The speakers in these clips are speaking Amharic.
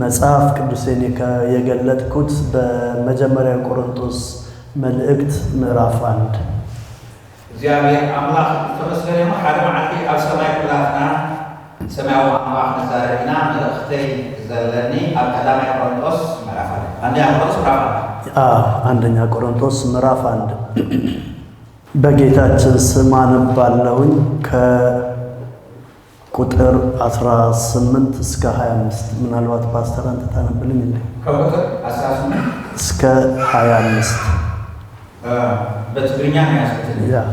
መጽሐፍ ቅዱሴን የገለጥኩት በመጀመሪያ ቆሮንቶስ መልእክት ምዕራፍ 1። እግዚአብሔር ኣምላኽ ዝተመስገነ ይኹን። ሓደ መዓልቲ ኣብ ሰማይ ኩላትና ሰማያዊ ኣምላኽ ንዛረብ ኢና። መልእኽተይ ዘለኒ ኣብ ቀዳማይ ቆሮንቶስ ምዕራፍ 1፣ አንደኛ ቆሮንቶስ ምዕራፍ 1። አዎ፣ አንደኛ ቆሮንቶስ ምዕራፍ 1። በጌታችን ስም አነባለሁኝ ከቁጥር 18 እስከ 25። ምናልባት ፓስተር አንተ ታነብልኝ እንዴ? ከቁጥር 18 እስከ 25። በትግርኛ ነው ያዝኩት። Yeah.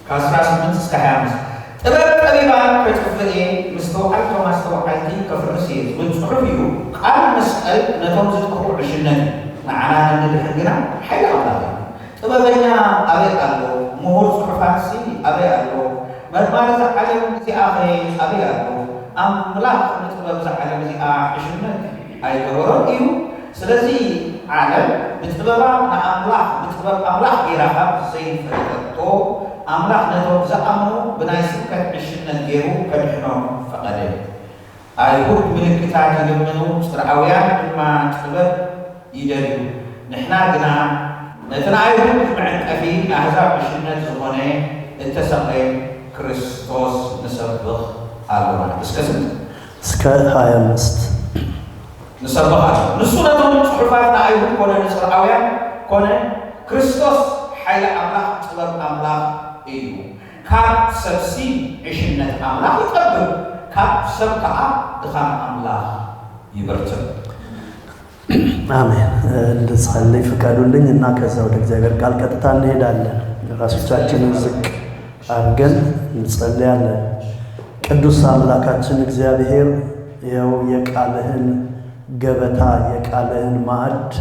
ከ18 እስከ 25። ጥበብ ጠቢባን ከጥፍእ እየ፣ ምስተውዓልቶም ኣስተውዓልቲ ከፍርስ እየ ዝብል ፅሑፍ እዩ። ቃል መስቀል ነቶም ዝጥፍኡ ዕሽነት እዩ፣ ንዓና ንንድሕን ግና ሓይሊ ኣምላኽ እዩ። ጥበበኛ ኣበይ ኣሎ? ምሁር ፅሑፋትሲ ኣበይ ኣሎ? መርማሪ እዛ ዓለም እዚኣ ኸ ኣበይ ኣሎ? ኣምላኽ ንጥበብ እዛ ዓለም እዚኣ ዕሽነት ኣይገበሮን እዩ። ስለዚ ዓለም ብጥበባ ንኣምላኽ ብጥበብ ኣምላኽ ጌራ ካብ ዘይፈለጠቶ፣ ኣምላኽ ነቶም ዝኣምኑ ብናይ ስብከት ዕሽነት ገይሩ ከድሕኖም ፈቐደ። ኣይሁድ ምልክታት ይልምኑ፣ ጽርኣውያን ድማ ጥበብ ይደልዩ። ንሕና ግና ነቲ ንኣይሁድ መዐንቀፊ ንኣሕዛብ ዕሽነት ዝኾነ እተሰቕለ ክርስቶስ ንሰብኽ ኣሎና። እስከ ስንት? እስከ 25። ንሰብኽ ኣለና። ንሱ ነቶም ፅሑፋት ንኣይሁድ ኮነ ንጽርኣውያን ኮነ ክርስቶስ ሓይሊ ኣምላኽ ጥበብ ኣምላኽ እዩ። ካብ ሰብሲ ዕሽነት ኣምላኽ ይጠብብ፣ ካብ ሰብ ከዓ ድኻም ኣምላኽ ይበርትዕ። አሜን። እንድጸልይ ፍቀዱልኝ እና ከዛ ወደ እግዚአብሔር ቃል ቀጥታ እንሄዳለን። ራሶቻችንን ዝቅ አድርገን እንጸልያለን። ቅዱስ አምላካችን እግዚአብሔር፣ ይኸው የቃልህን ገበታ የቃልህን ማዕድ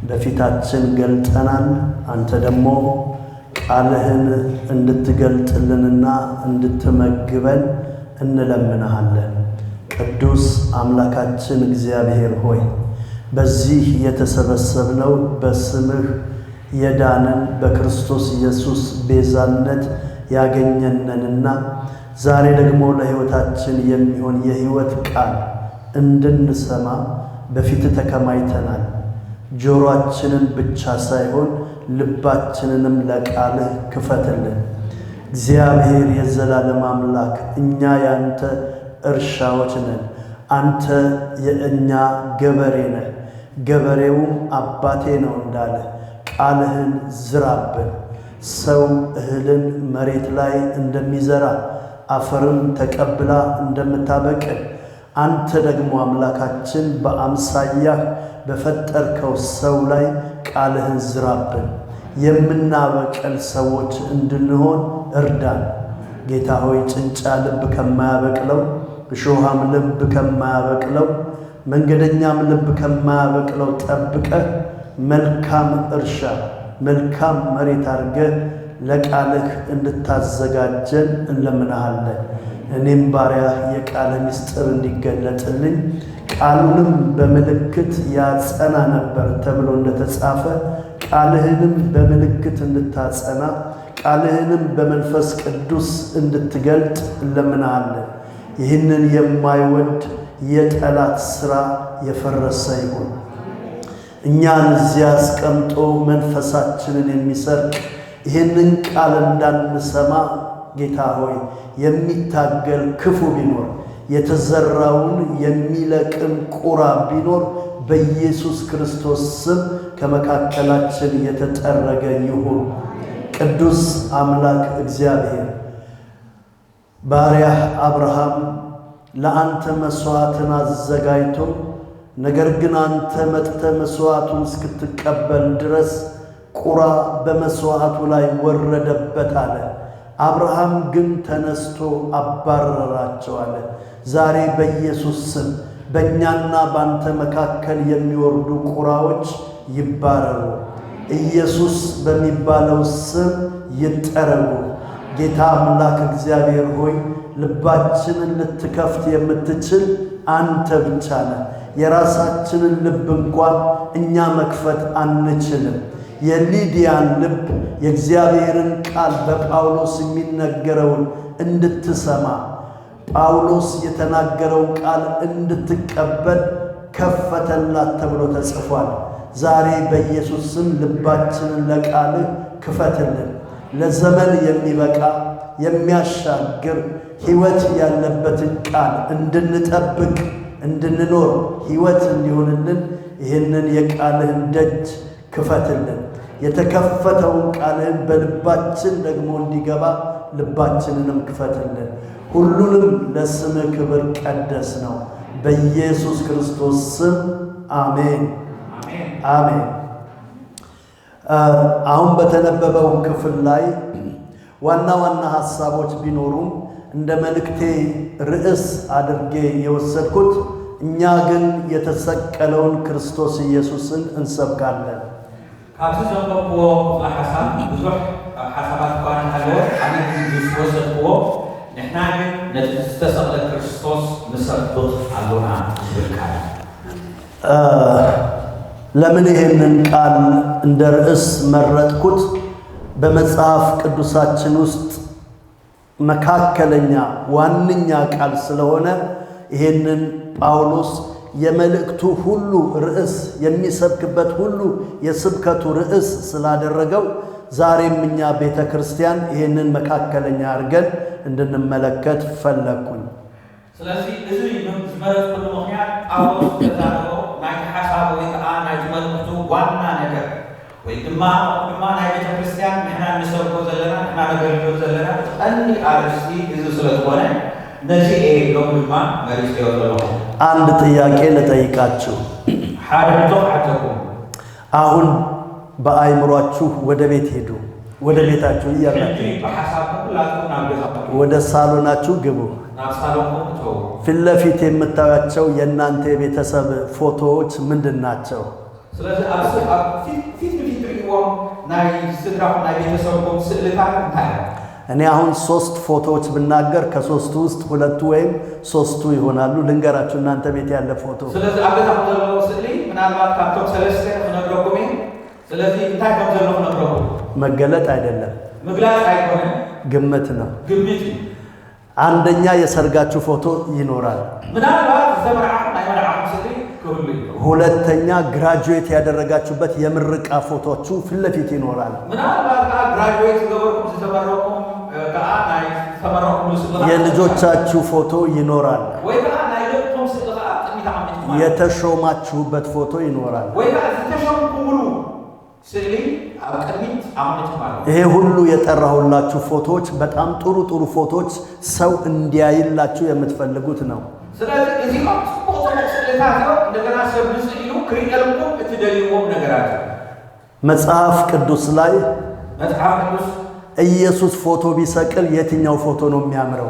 በፊታችን ገልጠናል። አንተ ደግሞ ቃልህን እንድትገልጥልንና እንድትመግበን እንለምንሃለን። ቅዱስ አምላካችን እግዚአብሔር ሆይ፣ በዚህ የተሰበሰብነው በስምህ የዳንን በክርስቶስ ኢየሱስ ቤዛነት ያገኘነንና ዛሬ ደግሞ ለሕይወታችን የሚሆን የሕይወት ቃል እንድንሰማ በፊትህ ተከማይተናል። ጆሮአችንን ብቻ ሳይሆን ልባችንንም ለቃልህ ክፈትልን። እግዚአብሔር የዘላለም አምላክ፣ እኛ ያንተ እርሻዎች ነን፣ አንተ የእኛ ገበሬ ነህ። ገበሬውም አባቴ ነው እንዳለ ቃልህን ዝራብን። ሰው እህልን መሬት ላይ እንደሚዘራ አፈርም ተቀብላ እንደምታበቅል አንተ ደግሞ አምላካችን በአምሳያህ በፈጠርከው ሰው ላይ ቃልህን ዝራብን። የምናበቅል ሰዎች እንድንሆን እርዳን። ጌታ ሆይ፣ ጭንጫ ልብ ከማያበቅለው፣ እሾሃም ልብ ከማያበቅለው፣ መንገደኛም ልብ ከማያበቅለው ጠብቀህ መልካም እርሻ መልካም መሬት አድርገህ ለቃልህ እንድታዘጋጀን እንለምንሃለን። እኔም ባሪያህ የቃልህ ምስጢር እንዲገለጥልኝ፣ ቃሉንም በምልክት ያጸና ነበር ተብሎ እንደተጻፈ ቃልህንም በምልክት እንድታጸና ቃልህንም በመንፈስ ቅዱስ እንድትገልጥ እንለምንሃለን። ይህንን የማይወድ የጠላት ሥራ የፈረሰ ይሁን። እኛን እዚያ አስቀምጦ መንፈሳችንን የሚሰርቅ፣ ይህንን ቃል እንዳንሰማ ጌታ ሆይ የሚታገል ክፉ ቢኖር፣ የተዘራውን የሚለቅም ቁራ ቢኖር በኢየሱስ ክርስቶስ ስም ከመካከላችን የተጠረገ ይሁን። ቅዱስ አምላክ እግዚአብሔር፣ ባሪያህ አብርሃም ለአንተ መሥዋዕትን አዘጋጅቶ ነገር ግን አንተ መጥተህ መሥዋዕቱን እስክትቀበል ድረስ ቁራ በመሥዋዕቱ ላይ ወረደበት አለ። አብርሃም ግን ተነስቶ አባረራቸው አለ። ዛሬ በኢየሱስ ስም በእኛና በአንተ መካከል የሚወርዱ ቁራዎች ይባረሩ። ኢየሱስ በሚባለው ስም ይጠረጉ። ጌታ አምላክ እግዚአብሔር ሆይ፣ ልባችንን ልትከፍት የምትችል አንተ ብቻ ነህ። የራሳችንን ልብ እንኳን እኛ መክፈት አንችልም። የሊዲያን ልብ የእግዚአብሔርን ቃል በጳውሎስ የሚነገረውን እንድትሰማ ጳውሎስ የተናገረው ቃል እንድትቀበል ከፈተላት ተብሎ ተጽፏል። ዛሬ በኢየሱስ ስም ልባችንን ለቃልህ ክፈትልን። ለዘመን የሚበቃ የሚያሻግር ሕይወት ያለበትን ቃል እንድንጠብቅ እንድንኖር ሕይወት እንዲሆንልን ይህንን የቃልህን ደጅ ክፈትልን። የተከፈተውን ቃልህን በልባችን ደግሞ እንዲገባ ልባችንንም ክፈትልን። ሁሉንም ለስምህ ክብር ቀደስ ነው። በኢየሱስ ክርስቶስ ስም አሜን፣ አሜን። አሁን በተነበበው ክፍል ላይ ዋና ዋና ሐሳቦች ቢኖሩም እንደ መልእክቴ ርዕስ አድርጌ የወሰድኩት እኛ ግን የተሰቀለውን ክርስቶስ ኢየሱስን እንሰብካለን። ካብዚ ዘንበብክዎ ክፍለ ሓሳብ ብዙሕ ሓሳባት እኳ እንተሃለወ ኣነ ግን ዝወሰድክዎ ንሕና ግን ነቲ ዝተሰቕለ ክርስቶስ ንሰብኽ ኣሎና ዝብል ቃል። ለምን ይህንን ቃል እንደ ርዕስ መረጥኩት? በመጽሐፍ ቅዱሳችን ውስጥ መካከለኛ ዋነኛ ቃል ስለሆነ ይህንን ጳውሎስ የመልእክቱ ሁሉ ርዕስ የሚሰብክበት ሁሉ የስብከቱ ርዕስ ስላደረገው ዛሬም እኛ ቤተ ክርስቲያን ይህንን መካከለኛ አድርገን እንድንመለከት ፈለግኩኝ። ስለዚ እዚ ዝመረፅኩሉ ምክንያት ጳውሎስ ዝተዛረቦ ናይቲ ሓሳብ ወይ ከዓ ናይቲ መልእኽቱ ዋና ነገር ወይ ድማ ናይ ቤተ ክርስቲያን ንሕና እንሰብኮ ዘለና ንሕና ነገልግሎ ዘለና ቀንዲ ኣርእስቲ እዚ ስለ ዝኾነ ነዚ እየ ሎሚ ድማ መሪፅዮ ዘለኹ። አንድ ጥያቄ ልጠይቃችሁ። ሓደ ሕቶ ክሓተኩም። አሁን በአይምሯችሁ ወደ ቤት ሄዱ። ወደ ቤታችሁ ሕጂ እያላችሁ ብሓሳብኩም ኩላትኩም ናብ ገዛኩም ወደ ሳሎናችሁ ግቡ። ናብ ሳሎንኩም እተዉ። ፊት ለፊት የምታዩቸው የእናንተ የቤተሰብ ፎቶዎች ምንድን ናቸው? ስለዚ ኣብ ፊት ንፊት ትርእይዎም ናይ ስድራኩም ናይ ቤተሰብኩም ስእልታት እንታይ እዮም? እኔ አሁን 3 ፎቶዎች ብናገር ከሶስቱ ውስጥ 2 ወይም 3 ይሆናሉ። ልንገራችሁ እናንተ ቤት ያለ ፎቶ። ስለዚ ኣብ ገዛኩም ዘለዎ ስእሊ ምናልባት ካብቶም 3 ክነግረኩም እየ። ስለዚ እንታይ ከም ዘሎ ክነግረኩም። መገለጥ አይደለም፣ ምግላፅ ኣይኮነን፣ ግምት ነው። ግምት እዩ። አንደኛ የሰርጋችሁ ፎቶ ይኖራል። ምናልባት ዝተመርዓኹም ናይ መርዓኹም ስእሊ ክህሉ እዩ። ሁለተኛ graduate ያደረጋችሁበት የምረቃ ፎቶችሁ ፊት ለፊት ይኖራል። ምናልባት ከዓ graduate ዝገበርኩም ዝተመረቕኩም ከዓ ናይ ዝተመረቕኩምሉ ስእሊ ከዓ የልጆቻችሁ ፎቶ ይኖራል። ወይ ከዓ ናይ ደቅኩም ስእሊ ከዓ ቅድሚት ኣቐሚጥኩም ኣሎ። የተሾማችሁበት ፎቶ ይኖራል። ወይ ከዓ ዝተሾምኩምሉ ስእሊ ኣብ ቅድሚት ኣቐሚጥኩም ኣሎ። ይሄ ሁሉ የጠራሁላችሁ ፎቶዎች በጣም ጥሩ ጥሩ ፎቶዎች ሰው እንዲያይላችሁ የምትፈልጉት ነው። ስለዚ እዚኦም ፅቡቅ ፅቡቅ ስእልታት እዮም። እንደገና ሰብ ንስኢሉ ክሪኤልኩም እትደልይዎም ነገራት እዮም። መጽሐፍ ቅዱስ ላይ መጽሐፍ ቅዱስ ኢየሱስ ፎቶ ቢሰቅል የትኛው ፎቶ ነው የሚያምረው?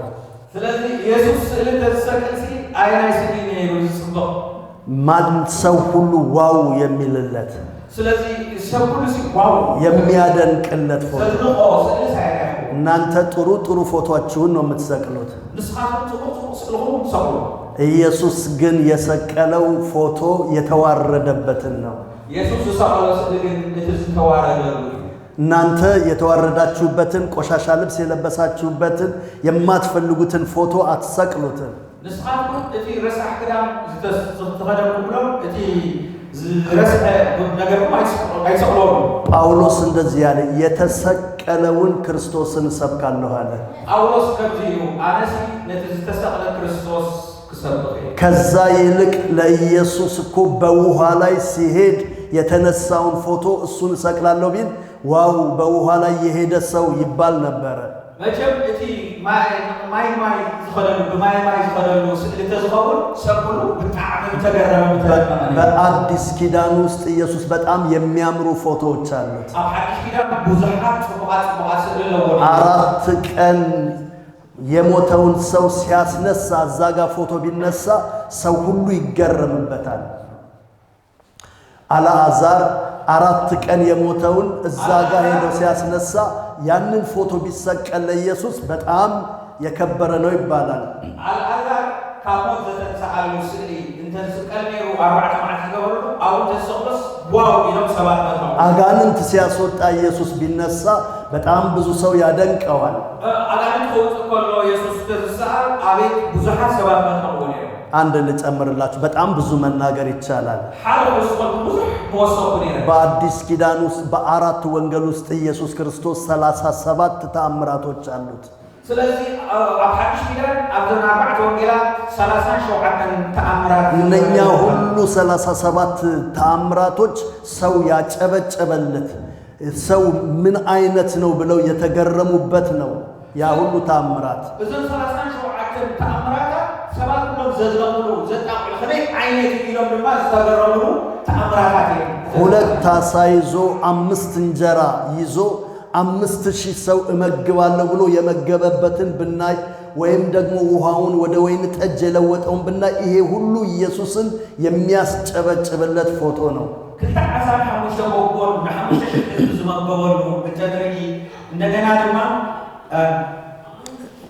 ስለዚ ኢየሱስ ስእሊ እንተዝሰቅል ኣየናይ ስእሊ ነይሩ ዝፅብቕ? ማን ሰው ሁሉ wow የሚልለት ስለዚ ሰብ ኩሉ wow የሚያደንቅለት ፎቶ። ዘድንቆ ስእሊ ሳይረኽቡ። እናንተ ጥሩ ጥሩ ፎቶአችሁን ነው የምትሰቅሉት። ንስኻትኩም ፅቡቅ ፅቡቅ ስእልኩም ትሰቅሉ። ኢየሱስ ግን የሰቀለው ፎቶ የተዋረደበትን ነው። ኢየሱስ ዝሰቀሎ ስእሊ ግን እቲ ዝተዋረደሉ እዩ። እናንተ የተዋረዳችሁበትን ቆሻሻ ልብስ የለበሳችሁበትን የማትፈልጉትን ፎቶ አትሰቅሉትም። ንስኻትኩም እቲ ረሳሕ ክዳን ዝተኸደንኩምሎም እቲ ዝረስሐ ነገርኩም ኣይትሰቅልዎም። ጳውሎስ እንደዚህ ያለ የተሰቀለውን ክርስቶስን እሰብካለሁ አለ። ጳውሎስ ከምዚ ኢሉ ኣነሲ ነቲ ዝተሰቅለ ክርስቶስ ክሰብኽ እየ። ከዛ ይልቅ ለኢየሱስ እኮ በውሃ ላይ ሲሄድ የተነሳውን ፎቶ እሱን እሰቅላለሁ ቢል wow በውሃ ላይ የሄደ ሰው ይባል ነበረ። መቼም እቲ ማይ ማይ ዝኸደሉ ብማይ ማይ ዝኸደሉ ስእሊ ተዝኸውን ሰብ ኩሉ ብጣዕሚ ተገረመ ተደመመ። በአዲስ ኪዳን ውስጥ ኢየሱስ በጣም የሚያምሩ ፎቶዎች አሉት። ኣብ ሓድሽ ኪዳን ብዙሓት ፅቡቃት ፅቡቃት ስእሊ ኣለዎ። 4 ቀን የሞተውን ሰው ሲያስነሳ እዛ ጋር ፎቶ ቢነሳ ሰው ሁሉ ይገረምበታል። አልዓዛር 4 ቀን የሞተውን እዛ ጋር ሄዶ ሲያስነሳ ያንን ፎቶ ቢሰቀል ለኢየሱስ በጣም የከበረ ነው ይባላል። አልዓዛር ካብ ሞት ዘተንስኣሉ ስእሊ እንተዝስቀል ነይሩ 4 መዓልቲ ዝገበረ ዝገበረሉ ኣብኡ ተሰቕሎስ wow ኢሎም ሰባት መጥመቑ። አጋንንት ሲያስወጣ ኢየሱስ ቢነሳ በጣም ብዙ ሰው ያደንቀዋል። ኣጋንንት ከውፅእ ከሎ የሱስ ተዝሰኣል ኣቤት ብዙሓት ሰባት መጥመቕዎ ነይሮም። አንድ ልጨምርላችሁ፣ በጣም ብዙ መናገር ይቻላል። ሓደ ክወስኸልኩ ብዙሕ መወሰኹ ነይረ። በአዲስ ኪዳን ውስጥ በአራት ወንጌል ውስጥ ኢየሱስ ክርስቶስ 37 ተአምራቶች አሉት። ስለዚ ኣብ ሓድሽ ኪዳን ኣብዘን ኣርባዕተ ወንጌላት 37 ተኣምራት። እነኛ ሁሉ 37 ተአምራቶች ሰው ያጨበጨበለት፣ ሰው ምን አይነት ነው ብለው የተገረሙበት ነው። ያ ሁሉ ተአምራት እዞም 37 ተኣምራታት ሰባት ኩሎም ዘዝነቕሉ ዘጣቕዑ ከመይ ዓይነት እዩ ኢሎም ድማ ዝተገረምሉ ተኣምራታት እዮም። ሁለት ዓሣ ይዞ 5 እንጀራ ይዞ 5000 ሰው እመግባለሁ ብሎ የመገበበትን ብናይ፣ ወይም ደግሞ ውሃውን ወደ ወይን ጠጅ የለወጠውን ብናይ፣ ይሄ ሁሉ ኢየሱስን የሚያስጨበጭብለት ፎቶ ነው። ክልተ ዓሳን ሓሙሽተ ጎጎን ን5000 ህዝቢ ዝመገበሉ እንተንርኢ እንደገና ድማ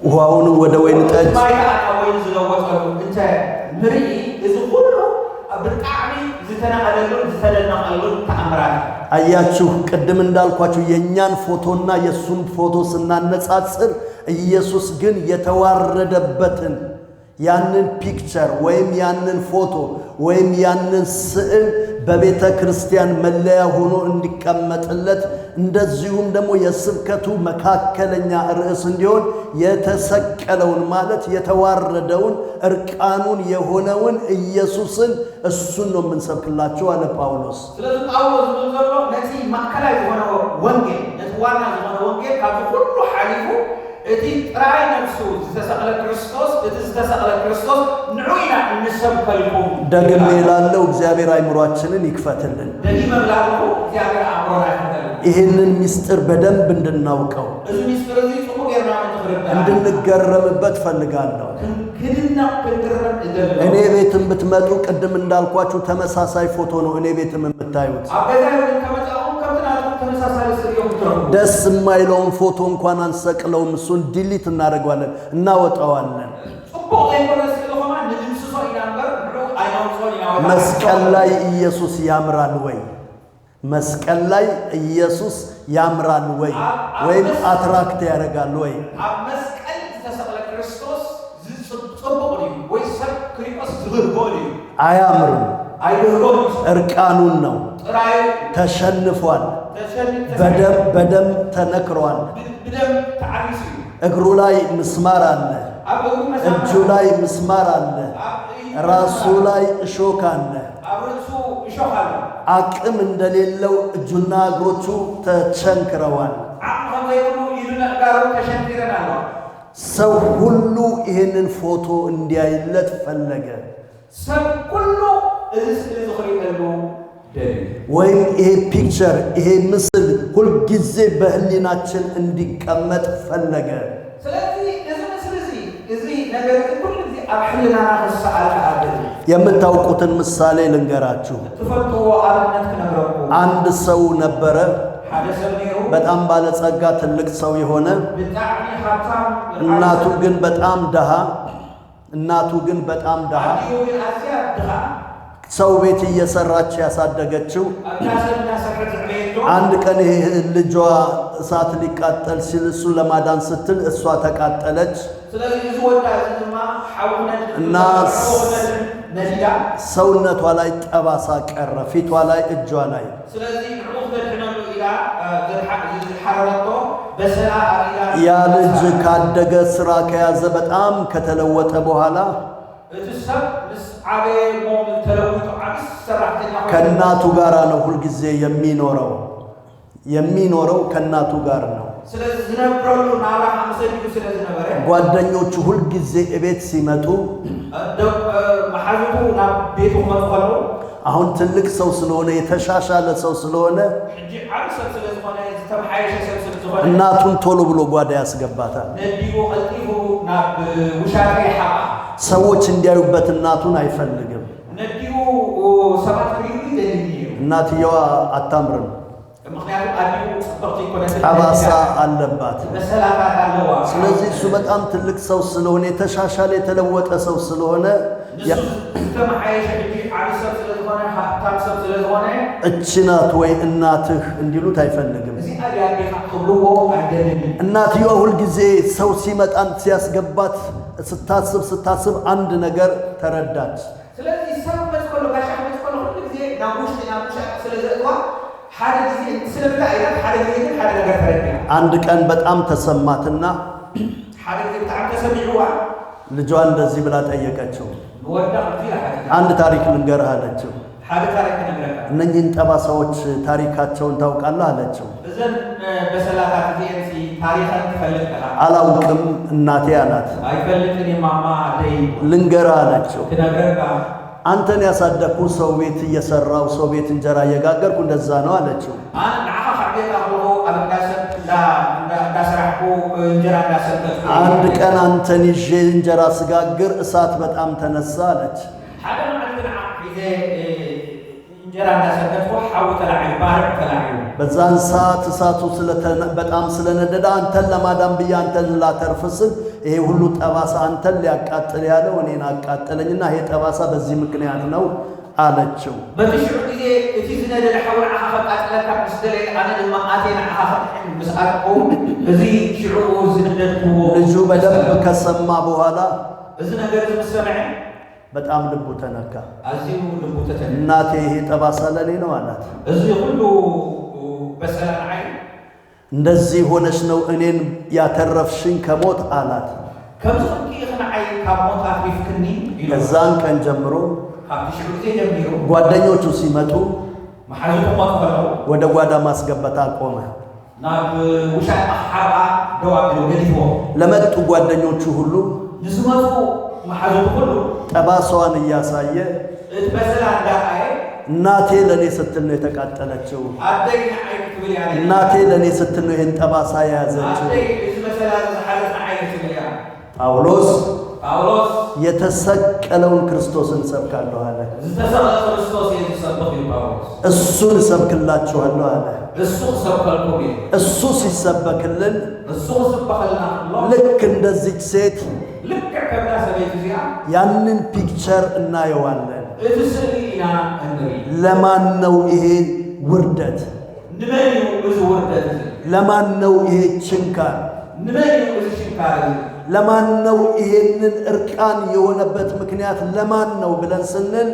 ውሃውን ወደ ወይን ጠጅ ማይ ከዓ ናብ ወይኒ ዝለወጠሉ እንተ ንርኢ እዚ ኩሉ ብጣዕሚ ዝተነቐለሉን ዝተደነቐሉን ተኣምራት እዩ። አያችሁ፣ ቅድም እንዳልኳችሁ የእኛን ፎቶና የእሱን ፎቶ ስናነጻጽር ኢየሱስ ግን የተዋረደበትን ያንን picture ወይም ያንን ፎቶ ወይም ያንን ስዕል በቤተ ክርስቲያን መለያ ሆኖ እንዲቀመጥለት፣ እንደዚሁም ደግሞ የስብከቱ መካከለኛ ርዕስ እንዲሆን የተሰቀለውን ማለት የተዋረደውን እርቃኑን የሆነውን ኢየሱስን እሱን ነው የምንሰብክላችሁ አለ ጳውሎስ። ስለዚ ጳውሎስ ዝብል ዘሎ ነቲ ማእከላይ ዝኾነ ወንጌል ነቲ ዋና ዝኾነ ወንጌል ካብዚ ኩሉ ሓሊፉ እቲ ጥራይ ነፍሱ ዝተሰቕለ ክርስቶስ እቲ ዝተሰቕለ ክርስቶስ ንዑ ኢና እንሰብከልኩም። ደግሜ እላለሁ፣ እግዚአብሔር አይምሯችንን ይክፈትልን። ደጊመ ብላለኹ እግዚኣብሔር ኣእምሮና ይክፈተልና። ይህንን ምስጢር በደንብ እንድናውቀው እዚ ምስጢር እዚ ጽቡቅ ጌርና ምእንቲ ክርዳእ እንድንገረምበት ፈልጋለሁ። ክንድነቕ ክንግረም እደሊ። እኔ ቤትም ብትመጡ ቅድም እንዳልኳችሁ ተመሳሳይ ፎቶ ነው እኔ ቤትም የምታዩት። ኣብ ገዛ እውን ከመጻኹም ከምቲ ናትኩም ተመሳሳሊ ስእሊ ኢኹም ትረኽቡ። ደስ የማይለውን ፎቶ እንኳን አንሰቅለውም። እሱን delete እናደርገዋለን፣ እናወጣዋለን። ጽቡቅ ዘይኮነ ስእሊ ኸማ ንድምስሶ ኢና እምበር ንዑ ኣይነውፅኦን ኢና ወይ ከዓ መስቀል ላይ ኢየሱስ ያምራል ወይ? መስቀል ላይ ኢየሱስ ያምራል ወይ? ወይም attract ያደርጋል ወይ? ኣብ መስቀል ዝተሰቕለ ክርስቶስ ጽቡቕ ድዩ ወይ ሰብ ክሪኦስ ዝብህጎ ድዩ? አያምርም። ኣይብህጎን እዩ። እርቃኑን ነው። ጥራዩ ተሸንፏል። ተሸኒ በደም ተነክሯል። ብደም ተዓሚሱ እዩ። እግሩ ላይ ምስማር አለ። ኣብ እግሩ እጁ መሳምር ላይ ምስማር አለ። ኣብ ኢዱ ራሱ ምስማር፣ ላይ እሾክ አለ። ኣብ ርእሱ እሾኽ ኣሎ። አቅም እንደሌለው እጁና እግሮቹ ተቸንክረዋል። ዓቕሚ ከም ዘይብሉ ኢዱን ኣእጋሩ ተሸንቲረን ኣለዋ። ሰው ሁሉ ይህንን ፎቶ እንዲያይለት ፈለገ። ሰብ ኩሉ እዚ ስእሊ እዚ ክሪእሉ ደልዩ። ወይም ይሄ picture ይሄ ምስል ሁልጊዜ በህሊናችን እንዲቀመጥ ፈለገ። ስለዚ እዚ ምስሊ እዚ እዚ ነገር እዚ ኩሉ ግዜ ኣብ ሕልናና ክሰኣል ከዓ ደልዩ። የምታውቁትን ምሳሌ ልንገራችሁ። ትፈልጥዎ ኣብነት ክነግረኩም። አንድ ሰው ነበረ፣ ሓደ ሰብ ነይሩ፣ በጣም ባለጸጋ ትልቅ ሰው የሆነ፣ ብጣዕሚ ሃብታም፣ እናቱ ግን በጣም ድሃ። እናቱ ግን በጣም ድሃ፣ ኣዲኡ ግን ኣዝያ ድኻ፣ ሰው ቤት እየሰራች ያሳደገችው። ኣብታ ሰብ እናሰርሐት ዘዕበየቶ። አንድ ቀን ይሄ ልጇ እሳት ሊቃጠል ሲል እሱን ለማዳን ስትል እሷ ተቃጠለች። ስለዚ እዚ ወዳ እዚ ድማ ሓዊ ክነድድ እና ክነድድ ነዲዳ። ሰውነቷ ላይ ጠባሳ ቀረ፣ ፊቷ ላይ፣ እጇ ላይ። ስለዚ ንዕኡ ክተድሕነሉ ኢላ ዝሓረረቶ በሰላ ኣብ ኢዳ። ያ ልጅ ካደገ ስራ ከያዘ በጣም ከተለወጠ በኋላ እቲ ሰብ ምስ ዓበየ እሞ ተለዊጡ ዓብዪ ሰራሕተኛ ኮይኑ ከእናቱ ጋር ነው ሁልጊዜ የሚኖረው። የሚኖረው ከእናቱ ጋር ነው። ስለዚ ዝነብረሉ ናብራ ምስ ኣዲኡ ስለ ዝነበረ ጓደኞቹ ሁልጊዜ እቤት ሲመጡ መሓዙቱ ናብ ቤቱ ክመፁ ከለዉ አሁን ትልቅ ሰው ስለሆነ የተሻሻለ ሰው ስለሆነ ሕጂ ዓብዪ ሰብ ስለ ዝኾነ ዝተመሓየሸ ሰብ ስለ ዝኾነ እናቱን ቶሎ ብሎ ጓዳ ያስገባታል። ነዲኡ ቀልጢፉ ናብ ውሻጠ ይሓብኣ። ሰዎች እንዲያዩበት እናቱን አይፈልግም። ነዲኡ ሰባት ክርእዩ ይደልይ እዩ። እናትየዋ አታምርም፣ ምክንያቱ ኣዲኡ ፅብቕቲ ኣይኮነትን። ጠባሳ አለባት። መሰላታት ኣለዋ። ስለዚህ እሱ በጣም ትልቅ ሰው ስለሆነ የተሻሻለ የተለወጠ ሰው ስለሆነ እቺ ናት ወይ እናትህ እንዲሉት አይፈልግም። እናትየዋ ሁልጊዜ ሰው ሲመጣን ሲያስገባት ስታስብ አንድ ነገር ተረዳች። አንድ ቀን በጣም ተሰማትና ልጇን እንደዚህ ብላ ጠየቀችው። አንድ ታሪክ ልንገርህ አለችው። እነኚህን ጠባሳዎች ታሪካቸውን ታውቃለህ አለችው። አላውቅም እናቴ አላት። ልንገርህ አለችው። አንተን ያሳደግኩ ሰው ቤት እየሰራው ሰው ቤት እንጀራ እየጋገርኩ እንደዛ ነው አለችው። አንድ ቀን አንተን ይዤ እንጀራ ስጋግር እሳት በጣም ተነሳ አለች። በዛን ሰዓት እሳቱ በጣም ስለነደደ አንተን ለማዳን ብዬ አንተን ላተርፍ ስል ይሄ ሁሉ ጠባሳ አንተን ሊያቃጥል ያለው እኔን አቃጠለኝና ይሄ ጠባሳ በዚህ ምክንያት ነው አለችው። ልጁ በደንብ ከሰማ በኋላ በጣም ልቡ ተነካ። እናቴ ይሄ ጠባሳ ለኔ ነው አላት። እንደዚህ ሆነሽ ነው እኔን ያተረፍሽኝ ከሞት አላት። ከዛን ቀን ጀምሮ ጓደኞቹ ሲመጡ ወደ ጓዳ ማስገባት አቆመ። ለመጡ ጓደኞቹ ሁሉ ጠባሳዋን እያሳየ እናቴ ለኔ ስትል ነው የተቃጠለችው፣ እናቴ ለኔ ስትል ነው ይሄን ጠባሳ የያዘችው። ጳውሎስ የተሰቀለውን ክርስቶስን እሰብካለሁ አለ። እሱን እሰብክላችኋለሁ አለ። እሱ ሲሰበክልን ልክ እንደዚች ሴት ያንን picture እናየዋለን። ለማን ነው ይሄ ውርደት? ለማን ነው ይሄ ችንካር? ለማን ነው ይሄንን እርቃን የሆነበት ምክንያት ለማን ነው ብለን ስንል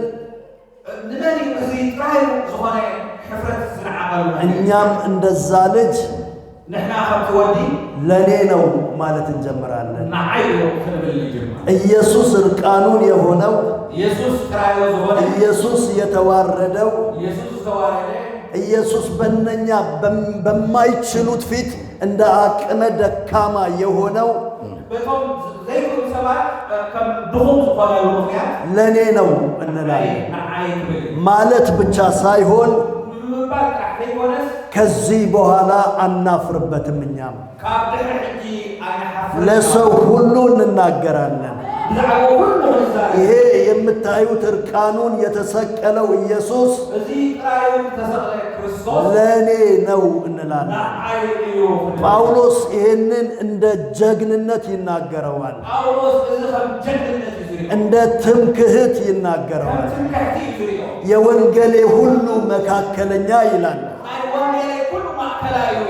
እኛም እንደዛ ልጅ ለኔ ነው ማለት እንጀምራለን። ኢየሱስ እርቃኑን የሆነው፣ ኢየሱስ የተዋረደው፣ ኢየሱስ በእነኛ በማይችሉት ፊት እንደ አቅመ ደካማ የሆነው ለኔ ነው እንላለን። ማለት ብቻ ሳይሆን ከዚህ በኋላ አናፍርበትም። እኛም ለሰው ሁሉ እንናገራለን። ይሄ የምታዩት እርቃኑን የተሰቀለው ኢየሱስ ለኔ ነው እንላለን። ጳውሎስ ይሄንን እንደ ጀግንነት ይናገረዋል፣ እንደ ትምክህት ይናገረዋል። የወንጌሌ ሁሉ መካከለኛ ይላል።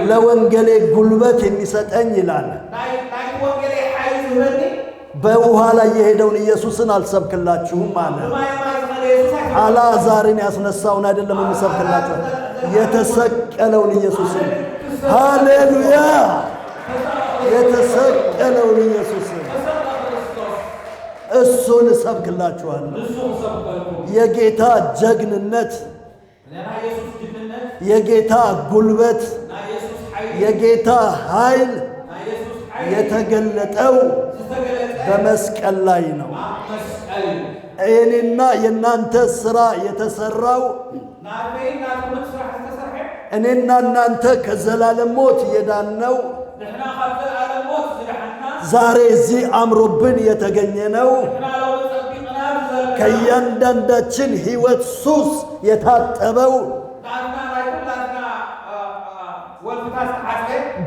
ለወንጌሌ ጉልበት የሚሰጠኝ ይላል። በውሃ ላይ የሄደውን ኢየሱስን አልሰብክላችሁም አለ። አልዓዛርን ያስነሳውን አይደለም የምሰብክላችሁ፣ የተሰቀለውን ኢየሱስን። ሃሌሉያ! የተሰቀለውን ኢየሱስን እሱን እሰብክላችኋለሁ። የጌታ ጀግንነት፣ የጌታ ጉልበት፣ የጌታ ኃይል የተገለጠው በመስቀል ላይ ነው። እኔና የናንተ ስራ የተሰራው፣ እኔና እናንተ ከዘላለም ሞት የዳነው፣ ዛሬ እዚህ አምሮብን የተገኘነው፣ ከእያንዳንዳችን ሕይወት ሱስ የታጠበው፣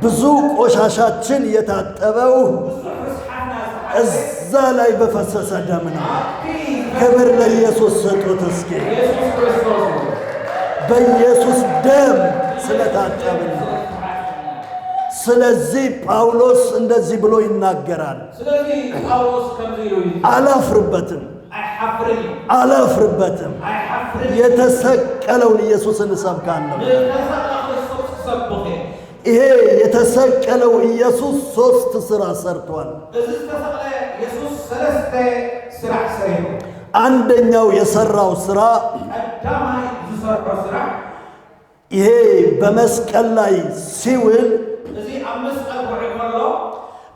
ብዙ ቆሻሻችን የታጠበው እዛ ላይ በፈሰሰ ደም ነው። ክብር ለኢየሱስ ስጡት እስኪ። ኢየሱስ ክርስቶስ እዩ። በኢየሱስ ደም ስለታጠብን ነው። ስለዚህ ጳውሎስ እንደዚህ ብሎ ይናገራል። ስለዚ ጳውሎስ ከምዚ ኢሉ እዩ። አላፍርበትም፣ ኣይሓፍርን እዩ። አላፍርበትም። ኣይሓፍርን እዩ። የተሰቀለውን ኢየሱስን እሰብካለሁ። ንተሰቅለ ክርስቶስ ክሰብኽ እየ። ይሄ የተሰቀለው ኢየሱስ ሶስት ስራ ሰርቷል። እዚ ዝተሰቅለ ኢየሱስ ሰለስተ ስራሕ ሰሪሑ። አንደኛው የሰራው ስራ ቀዳማይ ዝሰርሖ ስራሕ ይሄ በመስቀል ላይ ሲውል እዚ ኣብ መስቀል ክውዕል ከሎ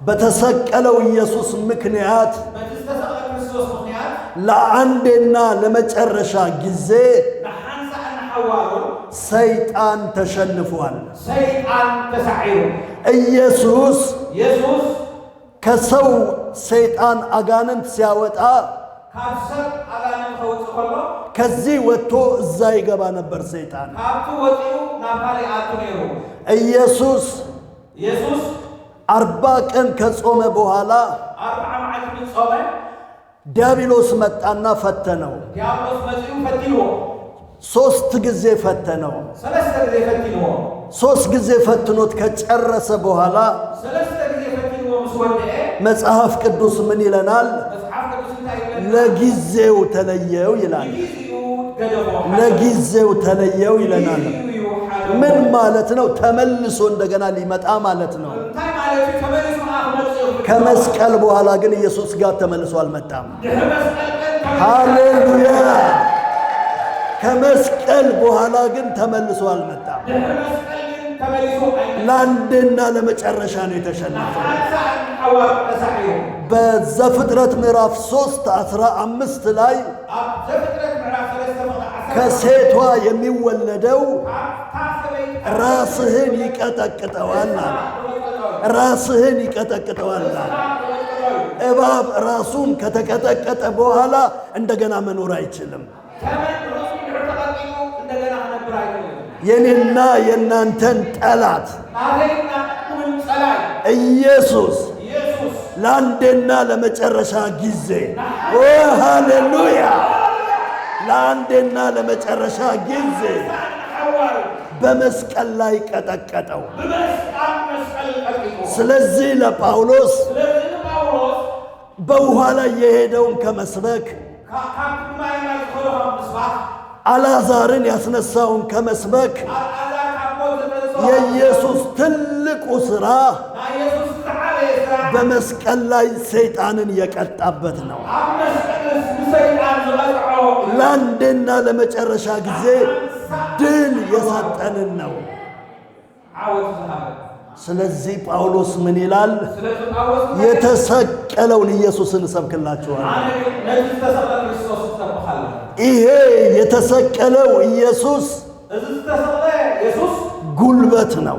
በተሰቀለው ኢየሱስ ምክንያት በቲ ዝተሰቅለ ክርስቶስ ምክንያት ለአንዴና ለመጨረሻ ጊዜ ንሓንሳእ ንሓዋሩን ሰይጣን ተሸንፏል። ሰይጣን ተሳዒሩ። ኢየሱስ ኢየሱስ ከሰው ሰይጣን አጋንንት ሲያወጣ ካብ ሰብ ኣጋንንት ከውፅእ ከሎ ከዚህ ወጥቶ እዛ ይገባ ነበር ሰይጣን። ካብቲ ወፂኡ ናብ ካሊእ ኣቱ ነይሩ። ኢየሱስ ኢየሱስ 40 ቀን ከጾመ በኋላ 40 መዓልቲ ምስ ጾመ ዲያብሎስ መጣና ፈተነው። ዲያብሎስ መፂኡ ፈቲንዎ። 3 ጊዜ ፈተነው። 3 ግዜ ፈቲንዎ። 3 ጊዜ ፈትኖት ከጨረሰ በኋላ 3 ግዜ ፈቲንዎ ምስ ወድአ መጽሐፍ ቅዱስ ምን ይለናል? መጽሓፍ ቅዱስ እንታይ ይብለና? ለጊዜው ተለየው ይላል። ንጊዜኡ ገደፎ። ለጊዜው ተለየው ይለናል። ንጊዜኡ እዩ ሓደጎ። ምን ማለት ነው? ተመልሶ እንደገና ሊመጣ ማለት ነው። እንታይ ማለት እዩ? ተመሊሱ ክመጽእ እዩ። ከመስቀል በኋላ ግን ኢየሱስ ጋር ተመልሶ አልመጣም። ድሕሪ መስቀል ግን ተመሊሱ ሃሌሉያ! ከመስቀል በኋላ ግን ተመልሶ አልመጣም። ድሕሪ መስቀል ግን ተመሊሱ ኣይመጣም። ለአንዴና ለመጨረሻ ነው የተሸነፈው። ንሓንሳእ ንሓዋሩ ተሳዒሩ። በዘፍጥረት ምዕራፍ 3:15 ላይ ኣብ ዘፍጥረት ምዕራፍ 3 ፍቕዲ 10 ከሴቷ የሚወለደው ካብታ ሰበይቲ ራስህን ይቀጠቅጠዋል አለ። ራስህን ይቀጠቅጠዋል አለ። እባብ ራሱን ከተቀጠቀጠ በኋላ እንደገና መኖር አይችልም። ተመን ርእሱ ድሕሪ ተቐጢጡ እንደገና ክነብር ኣይክእልን። የኔና የናንተን ጠላት ናተይና ኩምን ጸላይ ኢየሱስ ኢየሱስ ለአንዴና ለመጨረሻ ጊዜ ኦ ሃሌሉያ! ለአንዴና ለመጨረሻ ጊዜ ንሓዋሩ በመስቀል ላይ ቀጠቀጠው። ብመስቀል መስቀል ቀጥቂጡ። ስለዚህ ለጳውሎስ ስለዚ ንጳውሎስ በውሃ ላይ የሄደውን ከመስበክ ካብቲ ማይ ላይ ዝኸዶ ካብ ምስባክ አልዓዛርን ያስነሳውን ከመስበክ ኣልዓዛር ካብ ሞት ዘተንስኦ የኢየሱስ ትልቁ ስራ ናይ ኢየሱስ ዝዓበየ ስራሕ በመስቀል ላይ ሰይጣንን የቀጣበት ነው። ኣብ መስቀል ንሰይጣን ዝቐጽዖ እዩ። ለአንዴና ለመጨረሻ ጊዜ ድል የሰጠንን ነው። ዓወት ዝሃበ። ስለዚህ ጳውሎስ ምን ይላል? ስለዚ ጳውሎስ እንታይ ይብል? የተሰቀለውን ኢየሱስን እሰብክላችኋለሁ። ኣነ ግን ነቲ ዝተሰቅለ ክርስቶስ እሰብኽ ኣለኹ። ይሄ የተሰቀለው ኢየሱስ እዚ ዝተሰቅለ ኢየሱስ ጉልበት ነው።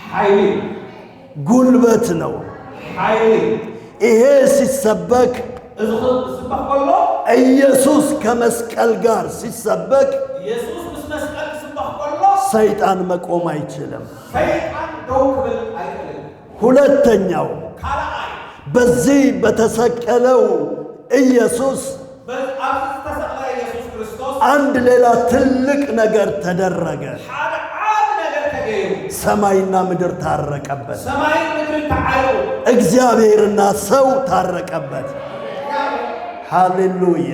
ሓይሊ እዩ። ጉልበት ነው። ሓይሊ እዩ። ይሄ ሲሰበክ እዚ ክስበኽ ከሎ ኢየሱስ ከመስቀል ጋር ሲሰበክ ኢየሱስ ምስ መስቀል ክስበኽ ከሎ ሰይጣን መቆም አይችልም። ሰይጣን ደው ክብል ኣይክእልን። ሁለተኛው ካልኣይ በዚህ በተሰቀለው ኢየሱስ ኣብዚ ዝተሰቅለ ኢየሱስ ክርስቶስ አንድ ሌላ ትልቅ ነገር ተደረገ። ሓደ ዓቢ ነገር ተገይሩ። ሰማይና ምድር ታረቀበት። ሰማይን ምድርን ተዓረቁ። እግዚአብሔርና ሰው ታረቀበት። ሃሌሉያ!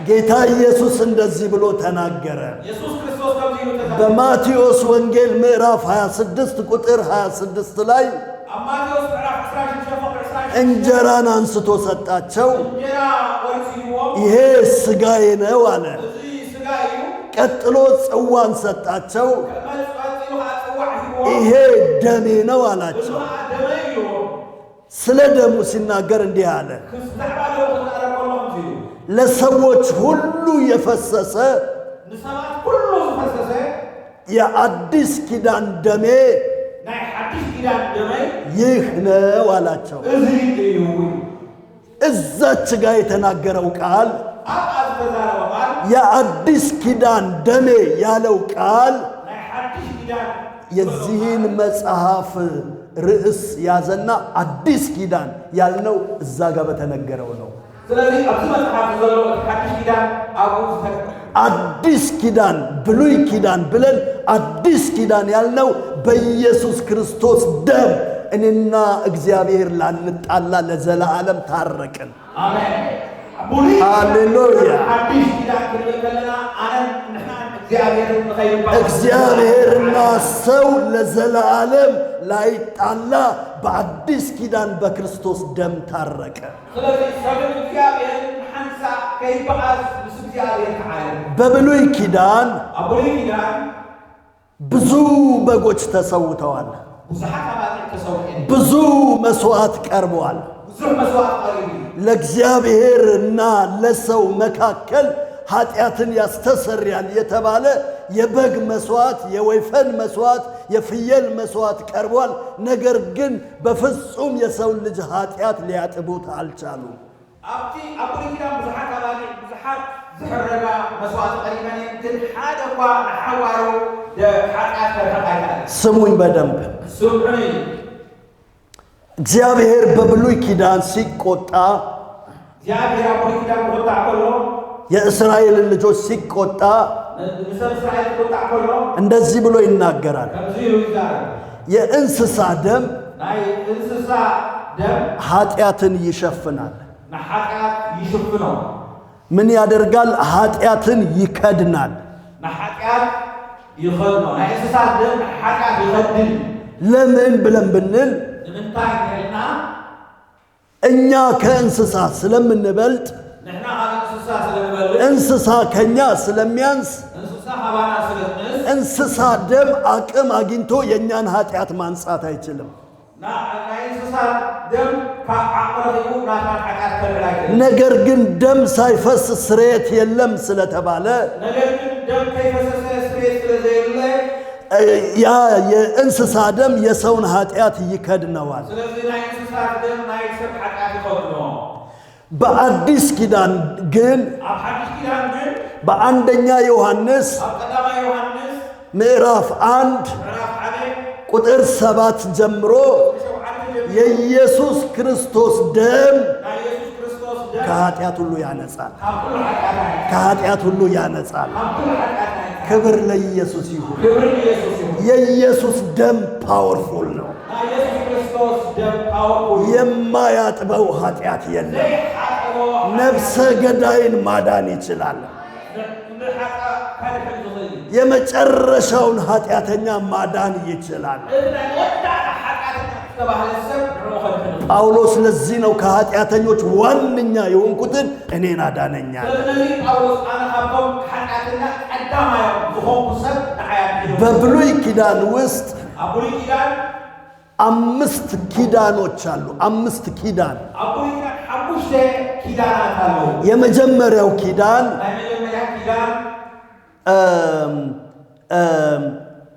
ጌታ ኢየሱስ እንደዚህ ብሎ ተናገረ። ኢየሱስ ክርስቶስ ከምዚ ኢሉ ተዛረበ። በማቴዎስ ወንጌል ምዕራፍ 26 ቁጥር 26 ላይ ኣብ ማቴዎስ ምዕራፍ 26 ፍቕዲ 26 እንጀራን አንስቶ ሰጣቸው። እንጀራ ቆሪሱ ሂብዎም ይሄ ስጋዬ ነው አለ። እዚ ስጋ እዩ። ቀጥሎ ጽዋን ሰጣቸው። ቀፂሉ ከዓ ጽዋዕ ሂብዎም ይሄ ደሜ ነው እዚ አላቸው። ከዓ ደመይ ኢልዎም። ስለ ደሙ ሲናገር እንዲህ አለ፣ ብዛዕባ ደሙ ክዛረብ ከሎ ከምዚ ኢሉ ለሰዎች ሁሉ የፈሰሰ ንሰባት ኩሉ ዝፈሰሰ የአዲስ ኪዳን ደሜ ናይ ሓድሽ ኪዳን ደመይ ይህ ነው አላቸው። እዚ እዩ። እዛች ጋር የተናገረው ቃል ኣብኣ ዝተዛረበ ቃል የአዲስ ኪዳን ደሜ ያለው ቃል ናይ ሓድሽ ኪዳን የዚህን መጽሐፍ ርዕስ ያዘና አዲስ ኪዳን ያልነው እዛ ጋር በተነገረው ነው። ስለዚ ኣብዚ መፅሓፍ ዘሎ እቲ ሓድሽ ኪዳን ኣብኡ ዝተገብረ። አዲስ ኪዳን፣ ብሉይ ኪዳን ብለን አዲስ ኪዳን ያልነው በኢየሱስ ክርስቶስ ደም እኔና እግዚአብሔር ላንጣላ ለዘላለም ታረቅን። ኣሜን። ብሉይ ሃሌሉያ። ሓድሽ ኪዳን ክንብል ከለና ኣነን ንሕናን እግዚአብሔርን ንኸይባል እግዚአብሔርና ሰው ለዘላለም ላይጣላ በአዲስ ኪዳን በክርስቶስ ደም ታረቀ። ስለዚ ሰብን እግዚአብሔርን ሓንሳእ ከይበኣስ ምስ እግዚአብሔር ተዓረቀ። በብሉይ ኪዳን ኣብ ብሉይ ኪዳን ብዙ በጎች ተሰውተዋል። ብዙሓት ኣባጊዕ ተሰዊዐን፣ ብዙ መስዋዕት ቀርበዋል። ብዙሕ መስዋዕት ቀሪቡ እዩ። ለእግዚአብሔርና ለሰው መካከል ኃጢአትን ያስተሰርያል የተባለ የበግ መስዋዕት፣ የወይፈን መስዋዕት፣ የፍየል መስዋዕት ቀርቧል። ነገር ግን በፍጹም የሰውን ልጅ ኃጢአት ሊያጥቡት አልቻሉም። ኣብቲ ኣብ ብሉይ ኪዳን ብዙሓት ኣባጊዕ፣ ብዙሓት ዝሕረዳ መስዋዕቲ ቀሪበን እየን፣ ግን ሓደ እኳ ንሓዋሩ ሓጢኣት ከርሕቕ ኣይከኣለን። ስሙኝ በደንብ። ስምዑኒ። እግዚአብሔር በብሉይ ኪዳን ሲቆጣ፣ እግዚኣብሔር ኣብ ብሉይ ኪዳን ክቁጣዕ ከሎ፣ የእስራኤልን ልጆች ሲቆጣ ንሰብ እስራኤል ክቁጣዕ ከሎ እንደዚህ ብሎ ይናገራል። ከምዚ ኢሉ ይዛረብ። የእንስሳ ደም ናይ እንስሳ ደም ኃጢአትን ይሸፍናል። ንሓጢኣት ይሽፍኖ። ምን ያደርጋል? ኃጢአትን ይከድናል። ንሓጢኣት ይኸድኖ። ናይ እንስሳት ደም ንሓጢኣት ይኸድን። ለምን ብለን ብንል ንምንታይ ንልና እኛ ከእንስሳ ስለምንበልጥ፣ ንሕና ካብ እንስሳ ስለንበልጥ፣ እንስሳ ከኛ ስለሚያንስ፣ እንስሳ ካባና ስለዝንእስ፣ እንስሳ ደም አቅም አግኝቶ የእኛን ኃጢአት ማንጻት አይችልም። ናይ እንስሳ ደም ካብ ዓቕሚ ረኺቡ ናትና ሓጢኣት ከልዕል ኣይክእልን። ነገር ግን ደም ሳይፈስ ስርየት የለም ስለተባለ ነገር ግን ደም ከይፈሰሰ ስርየት ስለዘየለ ያ የእንስሳ ደም የሰውን ኃጢአት ይከድነዋል። ስለዚ ናይ እንስሳት ደም ናይ ሰብ ሓጢኣት ይኸድኖ። በአዲስ ኪዳን ግን ኣብ ሓድሽ ኪዳን ግን በአንደኛ ዮሐንስ ኣብ ቀዳማይ ዮሃንስ ምዕራፍ 1 ምዕራፍ 1 ቁጥር 7 ጀምሮ 7 ጀሚሩ የኢየሱስ ክርስቶስ ደም ናይ ኢየሱስ ክርስቶስ ደም ከኃጢአት ሁሉ ያነጻል። ካብ ኩሉ ሓጢኣት ያነጻል። ከኃጢአት ሁሉ ያነጻል። ካብ ኩሉ ሓጢኣት ያነጻል። ክብር ለኢየሱስ ይሁን። ክብሪ ንኢየሱስ ይሁን። የኢየሱስ ደም powerful ነው። ናይ ኢየሱስ ክርስቶስ ደም powerful። የማያጥበው ኃጢአት የለም። ዘይሓጥቦ ነፍሰ ገዳይን ማዳን ይችላል። ንሓጢኣት ከድሕን ዝኽእል እዩ። የመጨረሻውን ኃጢአተኛ ማዳን ይችላል። እቲ ናይ መወዳእታ ሓጢኣተኛ ዝተባህለ ሰብ ንዕኡ ከድሕን ይኽእል። ጳውሎስ ለዚህ ነው ከኃጢአተኞች ዋነኛ የሆንኩትን እኔን አዳነኛል። ስለዚ ጳውሎስ ኣነ ካብቶም ሓጢኣተኛ ቀዳማዮም ዝኾንኩ ሰብ ንዓይ ኣድሒኑ። በብሉይ ኪዳን ውስጥ ኣብ ብሉይ ኪዳን አምስት ኪዳኖች አሉ። አምስት ኪዳን። ኣብ ብሉይ ኪዳን ሓሙሽተ ኪዳናት ኣለዉ። የመጀመሪያው ኪዳን ናይ መጀመርያ ኪዳን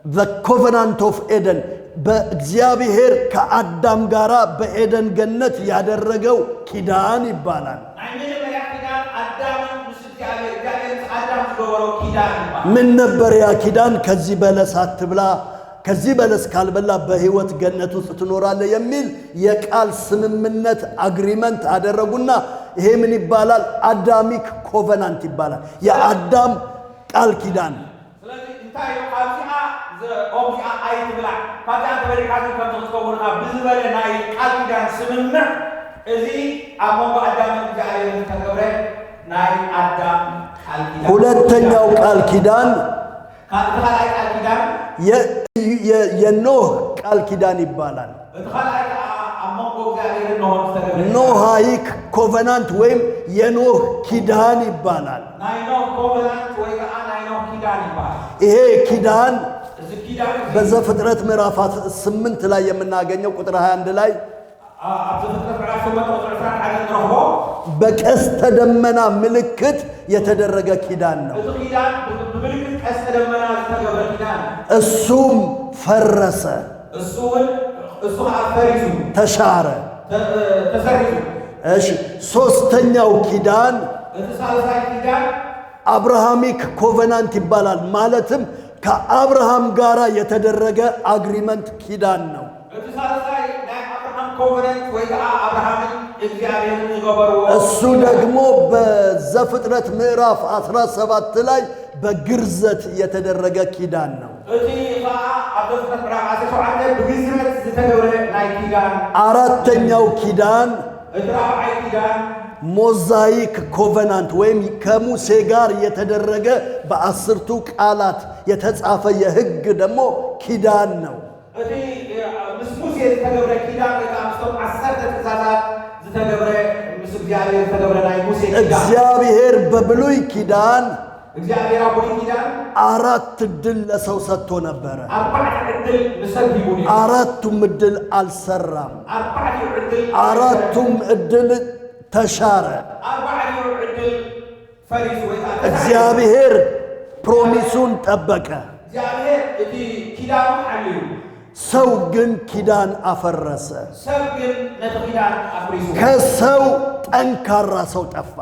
the covenant of Eden፣ በእግዚአብሔር ከአዳም ጋራ በኤደን ገነት ያደረገው ኪዳን ይባላል። ናይ መጀመርያ ኪዳን ኣዳምን ምስ እግዚኣብሔር፣ እግዚኣብሔር ምስ ኣዳም ዝገበሮ ኪዳን ይበሃል። ምን ነበር ያ ኪዳን? ከዚህ በለስ አትብላ፣ ከዚህ በለስ ካልበላ በሕይወት ገነት ውስጥ ትኖራለህ የሚል የቃል ስምምነት agreement አደረጉና ይሄ ምን ይባላል? Adamic covenant ይባላል። የአዳም ቃል ኪዳን። ስለዚ እንታይ እዩ? ካብዚኣ ኦምዚኣ ኣይትብላዕ፣ ካብዚኣ እንተበሊዕካ ግን ከምዚ ክትከውን ኢኻ ብዝበለ ናይ ቃል ኪዳን ስምምዕ፣ እዚ ኣብ መንጎ ኣዳምን እግዚኣብሔርን ዝተገብረ ናይ ኣዳም ቃል ኪዳን። ሁለተኛው ቃል ኪዳን እቲ ካልኣይ ቃል ኪዳን የኖህ ቃል ኪዳን ይባላል። እቲ ካልኣይ ከዓ ኣብ መንጎ እግዚኣብሔርን ኖሆን ዝተገብረ Noahic covenant ወይም የኖህ ኪዳን ይባላል። ናይ ኖህ covenant ወይ ከዓ ናይ ኖህ ኪዳን ይበሃል። ይሄ ኪዳን እዚ ኪዳን እዚ በዘፍጥረት ምዕራፍ 8 ላይ የምናገኘው ቁጥር 21 ላይ ኣብ ዘፍጥረት ምዕራፍ 8 ቁጥሪ 21 ንረኽቦ በቀስተ ደመና ምልክት የተደረገ ኪዳን ነው። እዚ ኪዳን ብምልክት ቀስተ ደመና ዝተገብረ ኪዳን። እሱም ፈረሰ፣ እሱ እውን እሱ ከዓ ፈሪሱ፣ ተሻረ። ተሰሪዙ። እሺ፣ ሶስተኛው ኪዳን እቲ ሳልሳይ ኪዳን Abrahamic covenant ይባላል። ማለትም ከአብርሃም ጋር የተደረገ agreement ኪዳን ነው። እቲ ሳልሳይ ናይ ኣብርሃም covenant ወይ ከዓ አብርሃምን እግዚአብሔርን ዝገበርዎ። እሱ ደግሞ በዘፍጥረት ምዕራፍ 17 ላይ በግርዘት የተደረገ ኪዳን ነው። እቲ ከዓ ኣብ ዘፍጥረት ምዕራፍ 17 ብግዝረት ዝተገብረ ናይ ኪዳን። አራተኛው ኪዳን እቲ ራብዓይ ኪዳን Mosaic covenant ወይም ከሙሴ ጋር የተደረገ በአስርቱ ቃላት የተጻፈ የሕግ ደግሞ ኪዳን ነው። እቲ ምስ ሙሴ ዝተገብረ ኪዳን ወይ ከዓ ምስቶም 10 ትእዛዛት ዝተገብረ ምስ እግዚአብሔር ዝተገብረ ናይ ሙሴ ኪዳን። እግዚአብሔር በብሉይ ኪዳን እግዚአብሔር ኣብ ብሉይ ኪዳን አራት ዕድል ለሰው ሰጥቶ ነበረ። ኣርባዕተ ዕድል ንሰብ ሂቡ ነይሩ። አራቱም ዕድል አልሰራም። ኣርባዕቲኡ ዕድል አራቱም ዕድል ተሻረ። ኣርባዕቲኡ ዕድል ፈሪሱ ወይ ከዓ ተሳዒሩ። እግዚአብሔር promise ኡን ጠበቀ። እግዚአብሔር እቲ ኪዳኑ ሓልዩ። ሰው ግን ኪዳን አፈረሰ። ሰብ ግን ነቲ ኪዳን ኣፍሪሱ። ከሰው ጠንካራ ሰው ጠፋ።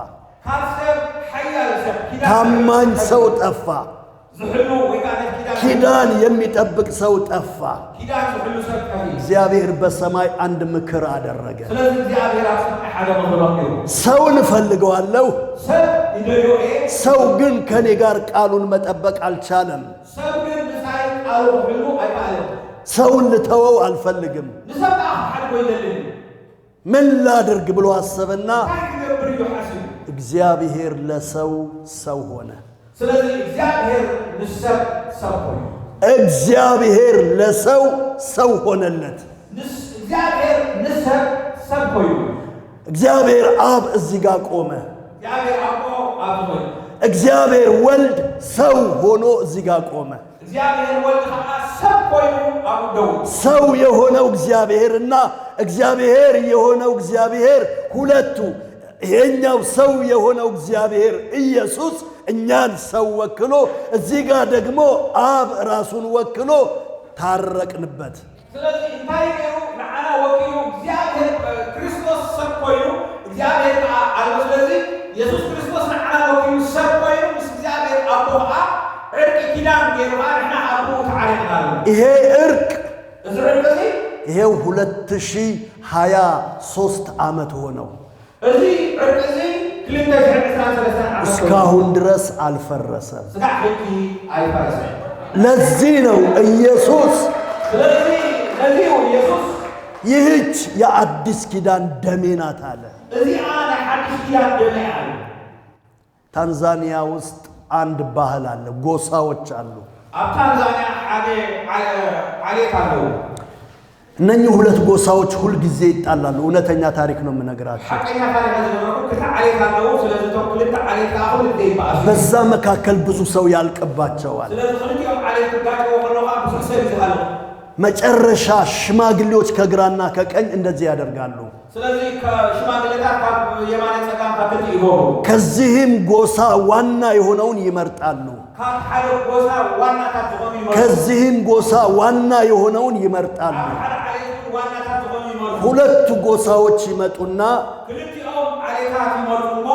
ካብ ሰብ ሓያል ሰብ ኪዳን ታማኝ ሰው ጠፋ። ዝሕሉ ወይ ከዓ ነቲ ኪዳን ኪዳን የሚጠብቅ ሰው ጠፋ። ኪዳን ዝሕሉ ሰብ ጠፊኡ። እግዚአብሔር በሰማይ አንድ ምክር አደረገ። ስለዚ እግዚአብሔር ኣብ ሰማይ ሓደ ምኽሪ መኺሩ። ሰውን እፈልገዋለሁ፣ ሰብ ይደልዮ እየ። ሰው ግን ከኔ ጋር ቃሉን መጠበቅ አልቻለም። ሰብ ግን ምሳይ ቃሉ ክሕሉ ኣይከኣለን። ሰውን ልተወው አልፈልግም። ንሰብ ከዓ ክሓድጎ ይደልን። ምን ላድርግ ብሎ አሰበና እንታይ ክገብር እዩ ሓሲቡ። እግዚአብሔር ለሰው ሰው ሆነ። ስለዚ እግዚአብሔር ንሰብ ሰብ ኮይኑ። እግዚአብሔር ለሰው ሰው ሆነለት። እግዚአብሔር ንሰብ ሰብ ኮይኑ። እግዚአብሔር አብ እዚህ ጋር ቆመ። እግዚአብሔር ኣቦ ኣብዚ ኮይኑ። እግዚአብሔር ወልድ ሰው ሆኖ እዚህ ጋር ቆመ። እግዚአብሔር ወልድ ከዓ ሰብ ኮይኑ ኣብኡ ደው። ሰው የሆነው እግዚአብሔርና እግዚአብሔር የሆነው እግዚአብሔር ሁለቱ፣ ይሄኛው ሰው የሆነው እግዚአብሔር ኢየሱስ እኛን ሰው ወክሎ፣ እዚህ ጋር ደግሞ አብ ራሱን ወክሎ ታረቅንበት። ስለዚ እንታይ ገይሩ? ንዓና ወኪሉ እግዚአብሔር ክርስቶስ ሰብ ኮይኑ፣ እግዚአብሔር ከዓ ኣሎ። ስለዚ ኢየሱስ ክርስቶስ ንዓና ወኪሉ ሰብ ኮይኑ ምስ እግዚአብሔር ኣቦ ከዓ ዕርቂ ኪዳን ገይሩ ከዓ ንሕና ኣብኡ ተዓሪቕና ኣለና። ይሄ እርቅ እዚ ዕርቂ እዚ ይሄው 2023 ዓመት ሆነው። እዚ ዕርቂ እዚ 2023 ዓመት ኮይኑ። እስካሁን ድረስ አልፈረሰም። ስጋዕ ሕጂ ኣይፈረሰን። ለዚህ ነው ኢየሱስ ስለዚ ነዚ እዩ ኢየሱስ ይህች የአዲስ ኪዳን ደሜ ናት አለ። እዚኣ ናይ ሓድሽ ኪዳን ደመ እያ አለ። ታንዛኒያ ውስጥ አንድ ባህል አለ፣ ጎሳዎች አሉ። ኣብ ታንዛንያ ሓደ ዓሌት ኣለዉ። እነኚህ ሁለት ጎሳዎች ሁልጊዜ ይጣላሉ። እውነተኛ ታሪክ ነው የምነግራቸው። ሓቀኛ ታሪክ ዝነበርኩ ክልተ ዓሌት ኣለዉ። ስለዚ እቶም ክልተ ዓሌት ከዓ ኩሉ ግዜ ይበኣሱ። በዛ መካከል ብዙ ሰው ያልቅባቸዋል። ስለዚ ክልቲኦም ዓሌት ክጋጨዎ ከለዉ ከዓ ብዙሕ ሰብ እዩ ዝሃልቕ። መጨረሻ ሽማግሌዎች ከግራና ከቀኝ እንደዚህ ያደርጋሉ። ስለዚ ሽማግሌታት ካብ የማነ ፀጋም ካብ ክልቲኡ ይገብሩ። ከዚህም ጎሳ ዋና የሆነውን ይመርጣሉ። ካብ ሓደ ጎሳ ዋናታት ዝኾኑ ይመርጡ። ከዚህም ጎሳ ዋና የሆነውን ይመርጣሉ። ካብ ሓደ ዓሌት እውን ዋናታት ዝኾኑ ይመርጡ። ሁለቱ ጎሳዎች ይመጡና ክልቲኦም ዓሌታት ይመርጡ እሞ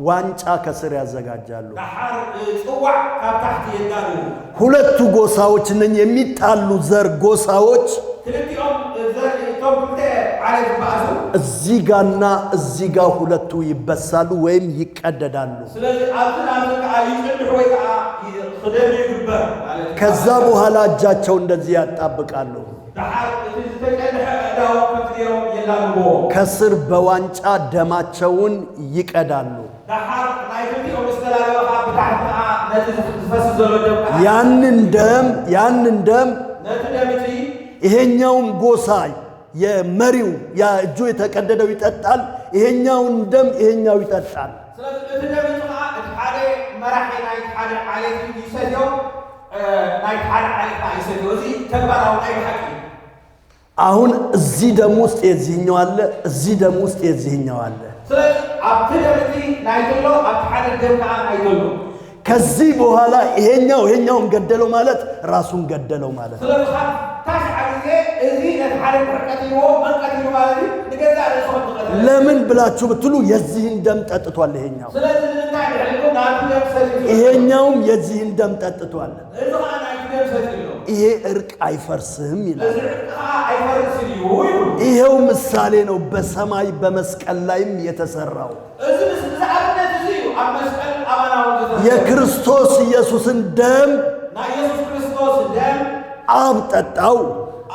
ዋንጫ ከስር ያዘጋጃሉ። ድሓር ፅዋዕ ካብ ታሕቲ የዳልዉ። ሁለቱ ጎሳዎች እነኚህ የሚጣሉ ዘር ጎሳዎች ክልቲኦም እቶም ክልተ ዓሌት ዝበኣሱ እዚህ ጋና እዚህ ጋ ሁለቱ ይበሳሉ ወይም ይቀደዳሉ። ስለዚ ኣብዝን ኣብዝን ከዓ ይጭንድሑ ወይ ከዓ ክደሉ ይግበር ማለት እዩ። ከዛ በኋላ እጃቸው እንደዚህ ያጣብቃሉ። ድሓር እቲ ዝተጨንሐ ኣእዳዎም ከምዚ ገይሮም የላግብዎ። ከስር በዋንጫ ደማቸውን ይቀዳሉ። ድሓር ናይ ክልቲኦም ዝተላለበ ከዓ ብታሕቲ ከዓ ነቲ ዝፈስስ ዘሎ ደም ከዓ ያንን ደም ነቲ ደም እቲ ይሄኛውን ጎሳ የመሪው ያ እጁ የተቀደደው ይጠጣል። ይሄኛውን ደም ይሄኛው ይጠጣል። ስለዚ እቲ ደም እቲ ከዓ እቲ ሓደ መራሒ ናይ ሓደ ዓሌት ይሰትዮ፣ ናይ ሓደ ዓሌት ከዓ ይሰትዮ። እዚ ተግባራዊ ናይ ብሓቂ እዩ። አሁን እዚህ ደም ውስጥ የዚህኛው አለ፣ እዚህ ደም ውስጥ የዚህኛው አለ። ስለዚ ኣብቲ ደም እቲ ናይ ዘሎ ኣብቲ ሓደ ደም ከዓ ናይ ዘሎ። ከዚህ በኋላ ይሄኛው ይሄኛውን ገደለው ማለት ራሱን ገደለው ማለት ነው። ስለዚ ካብ ታሽዓ ግዜ እዚ ነቲ ሓደ ቀቲልዎ መን ቀቲሉ ማለት እዩ? ንገዛእ ርእሱ ከም ዝቐተለ። ለምን ብላችሁ ብትሉ የዚህን ደም ጠጥቷል ይሄኛው፣ ስለዚ ንምንታይ ድሕሪኩም ናቱ ደም ሰትዩ። ይሄኛውም የዚህን ደም ጠጥቷል። እዚ ከዓ ናይቲ ደም ሰትዩ ኣሎ። ይሄ እርቅ አይፈርስም ይላል። እዚ ዕርቂ ከዓ ኣይፈርስን እዩ ይብሉ። ይሄው ምሳሌ ነው በሰማይ በመስቀል ላይም የተሰራው። እዚ እዚ ኣብነት እዚ እዩ ኣብ መስቀል ኣባና እውን ዝተሰርሐ። የክርስቶስ ኢየሱስን ደም ናይ ኢየሱስ ክርስቶስ ደም አብ ጠጣው፣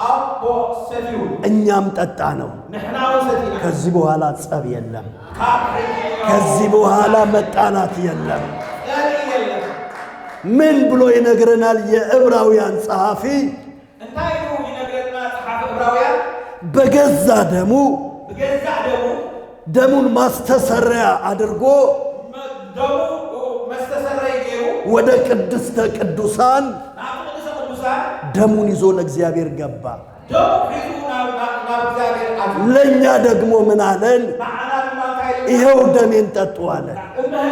ኣቦ ሰትዩ፣ እኛም ጠጣ ነው። ንሕና እውን ሰቲና። ከዚህ በኋላ ጸብ የለም። ካብ ሕጂ ከዚህ በኋላ መጣላት የለም። ፀልኢ የለን። ምን ብሎ ይነግረናል የዕብራውያን ጸሐፊ? እንታይ ኢሉ ይነግረና ጸሓፊ ዕብራውያን? በገዛ ደሙ ብገዛእ ደሙ ደሙን ማስተሰሪያ አድርጎ ደሙ መስተሰረይ ገይሩ ወደ ቅድስተ ቅዱሳን ናብ ቅድስተ ቅዱሳን ደሙን ይዞ ለእግዚአብሔር ገባ። ደሙ ሒዙ ናብ ናብ እግዚአብሔር ኣትዩ። ለኛ ደግሞ ምን አለን? ንዓና ድማ እንታይ ኢሉ? ይሄው ደሜን ጠጡ አለን። እነሆ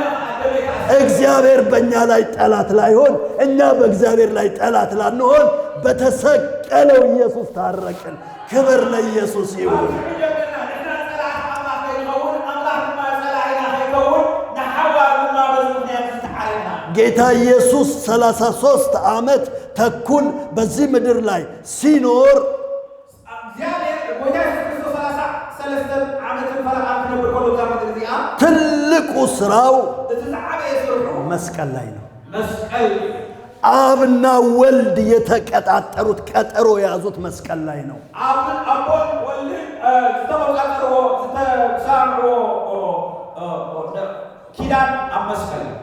ደሜ ከዓ እግዚአብሔር በእኛ ላይ ጠላት ላይሆን፣ እኛ በእግዚአብሔር ላይ ጠላት ላንሆን በተሰቀለው ኢየሱስ ታረቅን። ክብር ለኢየሱስ ይሁን። ጀምርና ንሕና ፀላእቲ ኣምላኽ ከይንኸውን፣ ኣምላኽ ድማ ፀላኢና ከይከውን፣ ንሓዋር ድማ በዚ ምክንያት ዝተዓረና። ጌታ ኢየሱስ 33 ዓመት ተኩል በዚህ ምድር ላይ ሲኖር እግዚአብሔር ጎይታ ኢየሱስ ክርስቶስ 33 ዓመትን ፈረቓን ክነብር ከሎ እዛ ምድሪ እዚኣ ትልቁ ስራው እቲ ዝዓበየ ስርሑ መስቀል ላይ ነው። መስቀል። አብና ወልድ የተቀጣጠሩት ቀጠሮ የያዙት መስቀል ላይ ነው። ኣብን ኣቦን ወልድን ዝተቆፃፀርዎ ዝተሰምዕዎ ኪዳን ኣብ መስቀል እዩ።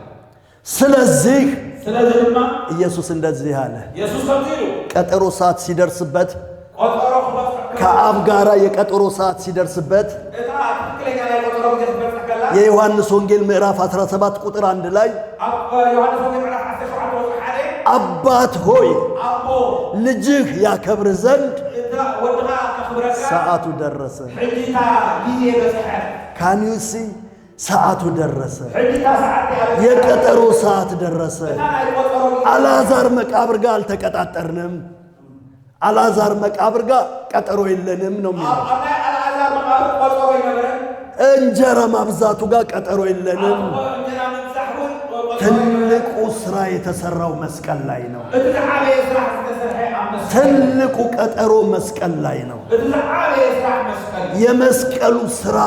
ስለዚህ ስለዚ ድማ ኢየሱስ እንደዚህ አለ። ኢየሱስ ከምዚ ኢሉ። ቀጠሮ ሰዓት ሲደርስበት ቆጠሮ ክበፅሕ ከሎ ከአብ ጋራ የቀጠሮ ሰዓት ሲደርስበት እታ ትክክለኛ ናይ ቆጠሮ ግዜ ክትበፅሕ ከላ የዮሐንስ ወንጌል ምዕራፍ 17 ቁጥር 1 ላይ ኣብ ዮሐንስ ወንጌል ምዕራፍ 17 ቁጥሪ 1 አባት ሆይ ኣቦ ልጅህ ያከብር ዘንድ እታ ወድኻ ከኽብረካ ሰዓቱ ደረሰ። ሕጂ እታ ግዜ በፅሐት። ካኒዩሲ ሰዓቱ ደረሰ። ሕጂ እታ ሰዓት እያ በፅሐት። የቀጠሮ ሰዓት ደረሰ። እታ ናይ ቆጠሮ ግዜ አልዓዛር መቃብር ጋር አልተቀጣጠርንም። አልዓዛር መቃብር ጋር ቀጠሮ የለንም ነው የሚለው። ኣብ ናይ ኣልዓዛር መቃብር ቆጠሮ ኣይነበረን። እንጀራ ማብዛቱ ጋር ቀጠሮ የለንም። ኣብ እንጀራ ምብዛሕ እውን ቆጠሮ ኣይነበረን። ትልቁ ስራ የተሰራው መስቀል ላይ ነው። እቲ ዝዓበየ ስራሕ ዝተሰርሐ ኣብ መስቀል። ትልቁ ቀጠሮ መስቀል ላይ ነው። እቲ ዝዓበየ ስራሕ መስቀል። የመስቀሉ ስራ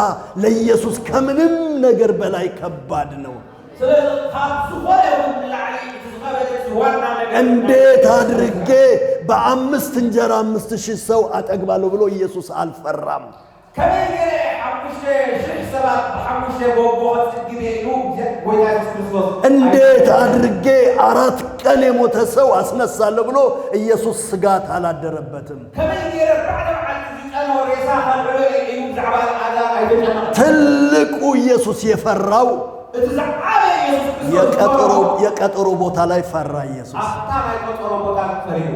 ለኢየሱስ ከምንም ነገር በላይ ከባድ ነው። ስለዚ ካብ ዝኾነ ይኹን ንላዕሊ እቲ ዝኸበደ እቲ ዋና ነገር እንዴት አድርጌ በአምስት እንጀራ 5000 ሰው አጠግባለሁ ብሎ ኢየሱስ አልፈራም። ከመይ ገይረ 5,000 ሰባት ብሓሙሽተ ጎቦ ከፅግብ እየ ኢሉ ጎይታ ኢየሱስ ክርስቶስ እንዴት አድርጌ 4 ቀን የሞተ ሰው አስነሳለሁ ብሎ ኢየሱስ ስጋት አላደረበትም። ከመይ ገይረ 4 መዓልቲ ዝፀንሖ ሬሳ ከልዕሎ እየ ኢሉ ብዛዕባ ኣልዓዛር ኣይተጨነቐን። ትልቁ ኢየሱስ የፈራው እቲ ዝዓበየ ኢየሱስ ክርስቶስ የቀጠሮ ቦታ ላይ ፈራ ኢየሱስ። ኣብታ ናይ ቆጠሮ ቦታ ፈሪሁ።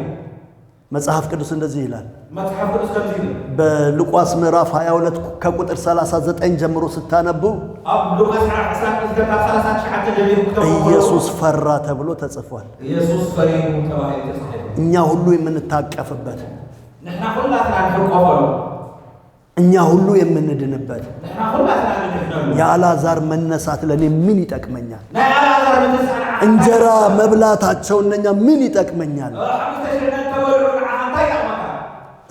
መጽሐፍ ቅዱስ እንደዚህ ይላል። መጽሐፍ ቅዱስ ከምዚ ይብል። በሉቃስ ምዕራፍ 22 ከቁጥር 39 ጀምሮ ስታነቡ ኣብ ሉቃስ ምዕራፍ 22 ካብ 39 ጀሚሩ ክተንብቡ ኢየሱስ ፈራ ተብሎ ተጽፏል። ኢየሱስ ፈሪሁ ተባሂሉ ተጻሒፉ። እኛ ሁሉ የምንታቀፍበት፣ ንሕና ኩላትና ንሕቆፈሉ፣ እኛ ሁሉ የምንድንበት ንሕና ኩላትና ንድሕነሉ የአልዓዛር መነሳት ለኔ ምን ይጠቅመኛል? ናይ ኣልዓዛር ምትንሳእ ንዓኻ እንጀራ መብላታቸው እነኛ ምን ይጠቅመኛል? 5,000 ተበልዑ ንዓኻ እንታይ ይጠቅመካ?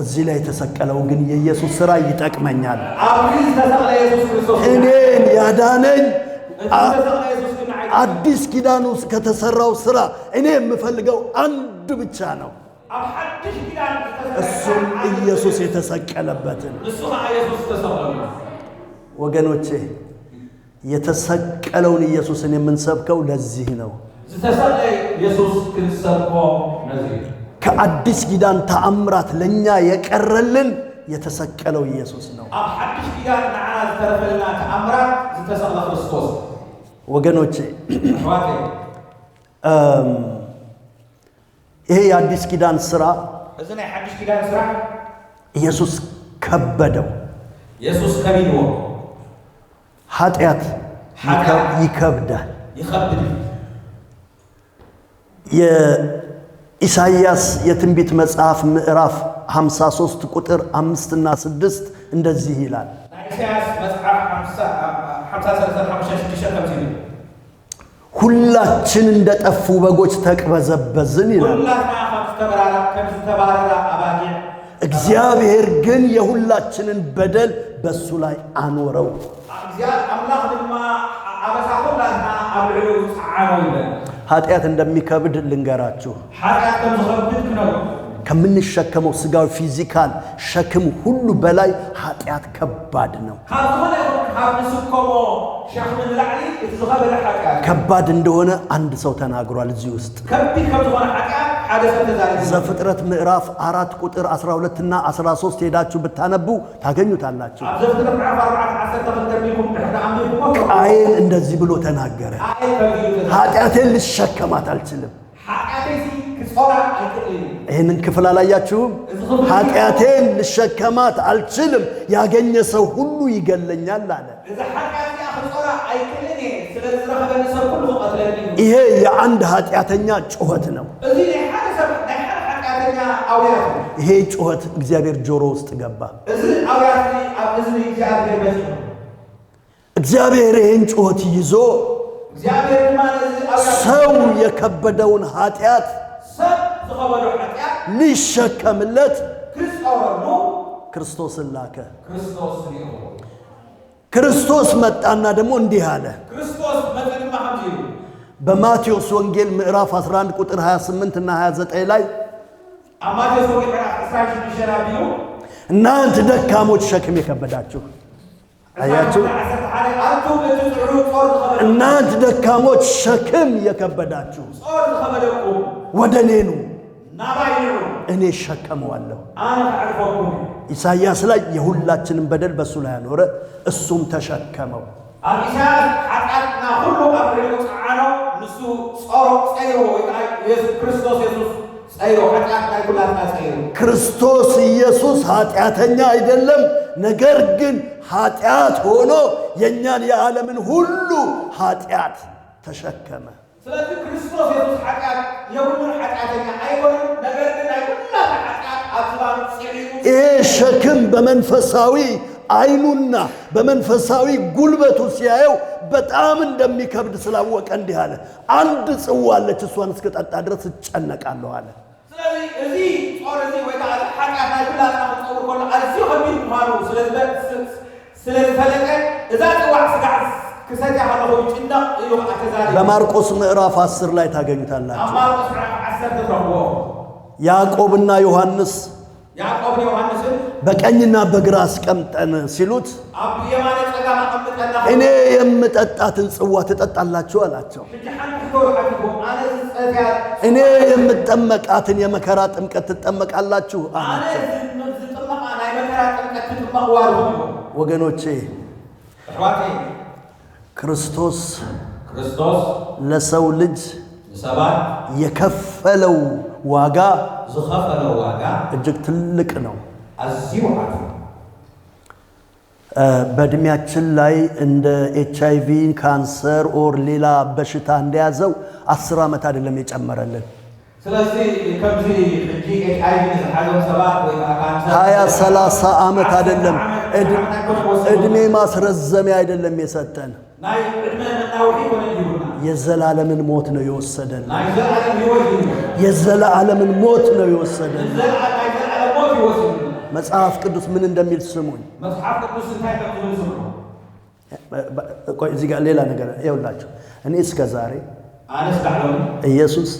እዚህ ላይ የተሰቀለው ግን የኢየሱስ ስራ ይጠቅመኛል። ኣብዚ ዝተሰቅለ ኢየሱስ ክርስቶስ እኔን ያዳነኝ እቲ ዝተሰቅለ ኢየሱስ ግን ንዓይ አዲስ ኪዳን ውስጥ ከተሰራው ስራ እኔ የምፈልገው አንድ ብቻ ነው። ኣብ ሓድሽ ኪዳን ዝተሰርሐ እሱም ኢየሱስ የተሰቀለበትን። ንሱ ከዓ ኢየሱስ ዝተሰቅለሉ። ወገኖቼ የተሰቀለውን ኢየሱስን የምንሰብከው ለዚህ ነው። ዝተሰቅለ ኢየሱስ ክንሰብኮ ነዚ እዩ። ከአዲስ ኪዳን ተአምራት ለኛ የቀረልን የተሰቀለው ኢየሱስ ነው። ኣብ ሓድሽ ኪዳን ንዓና ዝተረፈልና ተአምራት ዝተሰቅለ ክርስቶስ። ወገኖቼ ኣሕዋተይ ይሄ የአዲስ ኪዳን ስራ እዚ ናይ ሓድሽ ኪዳን ስራሕ ኢየሱስ ከበደው። ኢየሱስ ከቢድዎ። ኃጢአት ኃጢአት ይከብዳል። ይከብድ። የኢሳይያስ የትንቢት መጽሐፍ ምዕራፍ 53 ቁጥር 5 እና 6 እንደዚህ ይላል። ናይ ኢሳይያስ መጽሐፍ 53 5 6 ከምዚ ይብል። ሁላችን እንደጠፉ በጎች ተቅበዘበዝን ይላል። ሁላትና ከም ከም ዝተባረራ ኣባጊዕ። እግዚአብሔር ግን የሁላችንን በደል በእሱ ላይ አኖረው። ኣምላኽ ድማ ኣበሳ ኩላትና ኣብ ልዕሊኡ ፀዓኖ ይብለና። ኃጢአት እንደሚከብድ ልንገራችሁ። ሓጢኣት ከም ዝኸብድ ክነግሮ። ከምንሸከመው ስጋዊ physical ሸክም ሁሉ በላይ ኃጢአት ከባድ ነው። ካብ ዝኾነ ይኹን ካብ ንስከሞ ሸክሚ ንላዕሊ እቲ ዝኸበደ ሓጢኣት እዩ። ከባድ እንደሆነ አንድ ሰው ተናግሯል እዚህ ውስጥ። ከቢድ ከም ዝኾነ ሓጢኣት ሓደ ሰብ ተዛሪቡ። ዘፍጥረት ምዕራፍ 4 ቁጥር 12 እና 13 ሄዳችሁ ብታነቡ ታገኙታላችሁ። ኣብ ዘፍጥረት ምዕራፍ 4 12 ቢልኩም ድሕሪ ኣንቢብኩሞ። ቃየን እንደዚህ ብሎ ተናገረ። ቃየል ከምዚ ኢሉ ተዛረበ። ኃጢአቴን ልሸከማት አልችልም። ሓጢኣተይሲ ክጾራ ኣይክእልን። ይህንን ክፍል አላያችሁም? ኃጢአቴን ልሸከማት አልችልም፣ ያገኘ ሰው ሁሉ ይገለኛል አለ። እዚ ሓጢኣት እዚኣ ክጾራ ኣይክእልን እየ፣ ስለ ዝረኸበኒ ሰብ ኩሉ ክቐትለኒ እዩ። ይሄ የአንድ ኃጢአተኛ ጩኸት ነው። እዚ ናይ ሓደ ሰብ ናይ ሓደ ሓጢኣተኛ ኣውያት እዩ። ይሄ ጩኸት እግዚአብሔር ጆሮ ውስጥ ገባ። እዚ ኣውያት እዚ ኣብ እዝኒ እግዚኣብሔር በፂሑ። እግዚአብሔር ይህን ጩኸት ይዞ እግዚኣብሔር ድማ ነዚ ኣውያት ሰው የከበደውን ኃጢአት ሰብ ዝኸበዶ ሓጢኣት ሊሸከምለት ክጾረሉ ክርስቶስን ላከ። ክርስቶስ ልኢኽዎ። ክርስቶስ መጣና ደግሞ እንዲህ አለ። ክርስቶስ መፀ ድማ ከምዚ ኢሉ። በማቴዎስ ወንጌል ምዕራፍ 11 ቁጥር 28 እና 29 ላይ ኣብ ማቴዎስ ወንጌል ምዕራፍ 16 ኣቢሉ እናንት ደካሞች ሸክም የከበዳችሁ፣ አያችሁ፣ 11 ኣንቱም እትጽዕሩ ጾር ዝኸበደኩም እናንት ደካሞች ሸክም የከበዳችሁ ጾር ዝኸበደኩም ወደ እኔ ኑ፣ ናባይ ንዑ፣ እኔ እሸከመዋለሁ። ኣነ ከዕርፈኩም እዩ። ኢሳይያስ ላይ የሁላችንን በደል በእሱ ላይ አኖረ፣ እሱም ተሸከመው። ኣብ ኢሳያስ ሓጢኣትና ኩሉ ኣብ ልዕሊኡ ፀዓኖ፣ ንሱ ጾሮ ፀይሮ ወይ ከዓ ኢየሱስ ክርስቶስ የሱስ ፀይሮ ሓጢኣት ናይ ኩላትና ፀይሩ። ክርስቶስ ኢየሱስ ኃጢአተኛ አይደለም፣ ነገር ግን ኃጢአት ሆኖ የእኛን የዓለምን ሁሉ ኃጢአት ተሸከመ። ስለዚ ክርስቶስ የሱስ ሓጢኣት የብሉን ሓጢኣተኛ ኣይኮነን፣ ነገር ግን ናይ ኩላትና ሓጢኣት ኣብ ዝባኑ ፅዒኑ። ይሄ ሸክም በመንፈሳዊ አይኑና በመንፈሳዊ ጉልበቱ ሲያየው በጣም እንደሚከብድ ስላወቀ እንዲህ አለ፣ አንድ ጽዋ አለች፣ እሷን እስክጠጣ ድረስ እጨነቃለሁ አለ። ስለዚ እዚ ጾር እዚ ወይ ከዓ እዚ ሓጢኣት ናይ ኩላትና ክፀውር ከሎ ኣዝዩ ከቢድ ምዃኑ ስለ ዝፈለጠ እዛ ፅዋዕ ስጋዕ ክሰትያ ከለኹ ይጭነቕ ኢሉ ከዓ ተዛሪቡ። በማርቆስ ምዕራፍ 10 ላይ ኣብ ታገኙታላችሁ። ማርቆስ ምዕራፍ 10 ትረኽብዎ። ያዕቆብና ዮሐንስ ያዕቆብን ዮሃንስን በቀኝና በግራ አስቀምጠን ሲሉት ኣብ የማነ ፀጋም ኣቐምጠና እኔ የምጠጣትን ጽዋ ትጠጣላችሁ አላቸው። ሕጂ ሓንቲ ሕቶ ሓቲትዎም ኣነ ዝፀትያ እኔ የምጠመቃትን የመከራ ጥምቀት ትጠመቃላችሁ ኣነ አላቸው። ዝጥመቓ ናይ መከራ ጥምቀት ትጥመቕዋ ኢልዎም። ወገኖቼ፣ ኣሕዋተይ፣ ክርስቶስ ክርስቶስ ለሰው ልጅ ንሰባት የከፈለው ዋጋ ዝኸፈሎ ዋጋ እጅግ ትልቅ ነው። ኣዝዩ ዓብዪ። በእድሜያችን ላይ እንደ HIV፣ ካንሰር or ሌላ በሽታ እንደያዘው 10 ዓመት አይደለም የጨመረልን፣ ስለዚ ከምዚ ሕጂ HIV ዝሓዞም ሰባት ወይ ከዓ ካንሰር 20 30 ዓመት አይደለም፣ እድሜ ማስረዘሚያ አይደለም የሰጠን፣ ናይ ዕድመ መናውሒ ኮነ ይሁና። የዘላለምን ሞት ነው የወሰደልን። ናይ ዘለዓለም ህይወት እዩ። የዘላለምን ሞት ነው የወሰደልን። ናይ ዘለዓለም ሞት ይወስድ። መጽሐፍ ቅዱስ ምን እንደሚል ስሙኝ። መጽሓፍ ቅዱስ እንታይ ከም ዝብል ስምዑ። ቆይ፣ እዚህ ጋር ሌላ ነገር ይኸውላችሁ። እኔ እስከ ዛሬ ኣነ ስጋዕ ሎሚ ኢየሱስ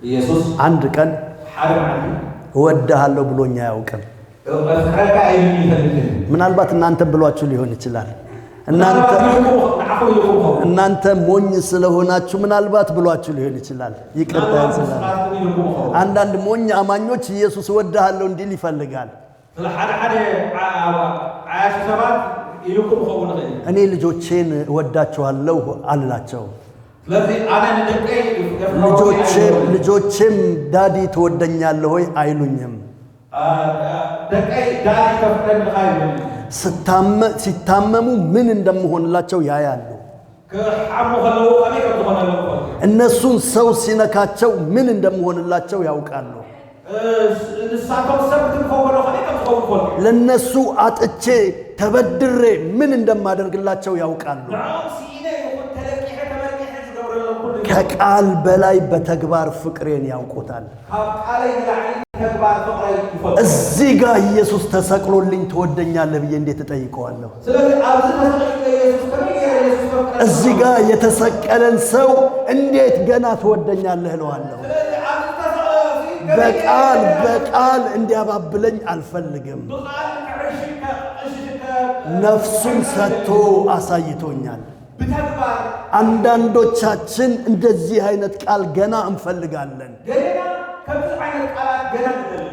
ኢየሱስ አንድ ቀን ሓደ መዓልቲ እወድሃለሁ ብሎኝ አያውቅም። ኣፍቅረካ ኢሉኒ ኣይፈልጥን። ምናልባት እናንተ ብሏችሁ ሊሆን ይችላል። እናንተ ንዓኹም ኢልኩም ኸውን። እናንተ ሞኝ ስለሆናችሁ ምናልባት ብሏችሁ ሊሆን ይችላል። ይቅርታ ምናልባት ስላለ ንስኻትኩም ኢልኩም ኸውን። አንዳንድ ሞኝ አማኞች ኢየሱስ እወድሃለሁ እንዲል ይፈልጋል። ስለ ሓደ ሓደ ዓያሹ ሰባት ኢልኩም ክኸውን ይኽእል እዩ። እኔ ልጆቼን እወዳችኋለሁ አልላቸውም። ስለዚ ኣነ ንደቀይ ልጆቼም ልጆቼም daddy ትወደኛለህ ወይ አይሉኝም። ደቀይ daddy ተፍቅረኒ ዲኻ ይብሉኒ። ሲታመሙ ምን እንደምሆንላቸው ያያሉ። ክሓሙ ከለዉ ከመይ ከም ዝኾነሎም ይፈልጡ። እነሱን ሰው ሲነካቸው ምን እንደምሆንላቸው ያውቃሉ። ንሳቶም ሰብ ክትንከው ከሎ ከመይ ከም ዝኸውን ይፈልጡ። ለነሱ አጥቼ ተበድሬ ምን እንደማደርግላቸው ያውቃሉ። ንዕኦም ስኢነ ይኹን ተለቂሐ ተመርቂሐ ዝገብረሎም ኩሉ። ከቃል በላይ በተግባር ፍቅሬን ያውቁታል። ካብ ቃለይ ንላዕሊ ተግባር ፍቅረይ ይፈልጡ። እዚህ ጋር ኢየሱስ ተሰቅሎልኝ ትወደኛለህ ብዬ እንዴት እጠይቀዋለሁ? ስለዚ ኣብዚ ተሰቂሉ ኢየሱስ ከመይ ገይረ ኢየሱስ ከፍቅረኒ? እዚህ ጋር የተሰቀለን ሰው እንዴት ገና ትወደኛለህ እለዋለሁ? ስለዚ ኣብዚ ተሰቅለ በቃል በቃል እንዲያባብለኝ አልፈልግም። ብቃል ክዕሽከ ነፍሱን ሰጥቶ አሳይቶኛል። ብተግባር። አንዳንዶቻችን እንደዚህ አይነት ቃል ገና እንፈልጋለን። ገሌና ከምዚ ዓይነት ቃላት ገና ንደሊ።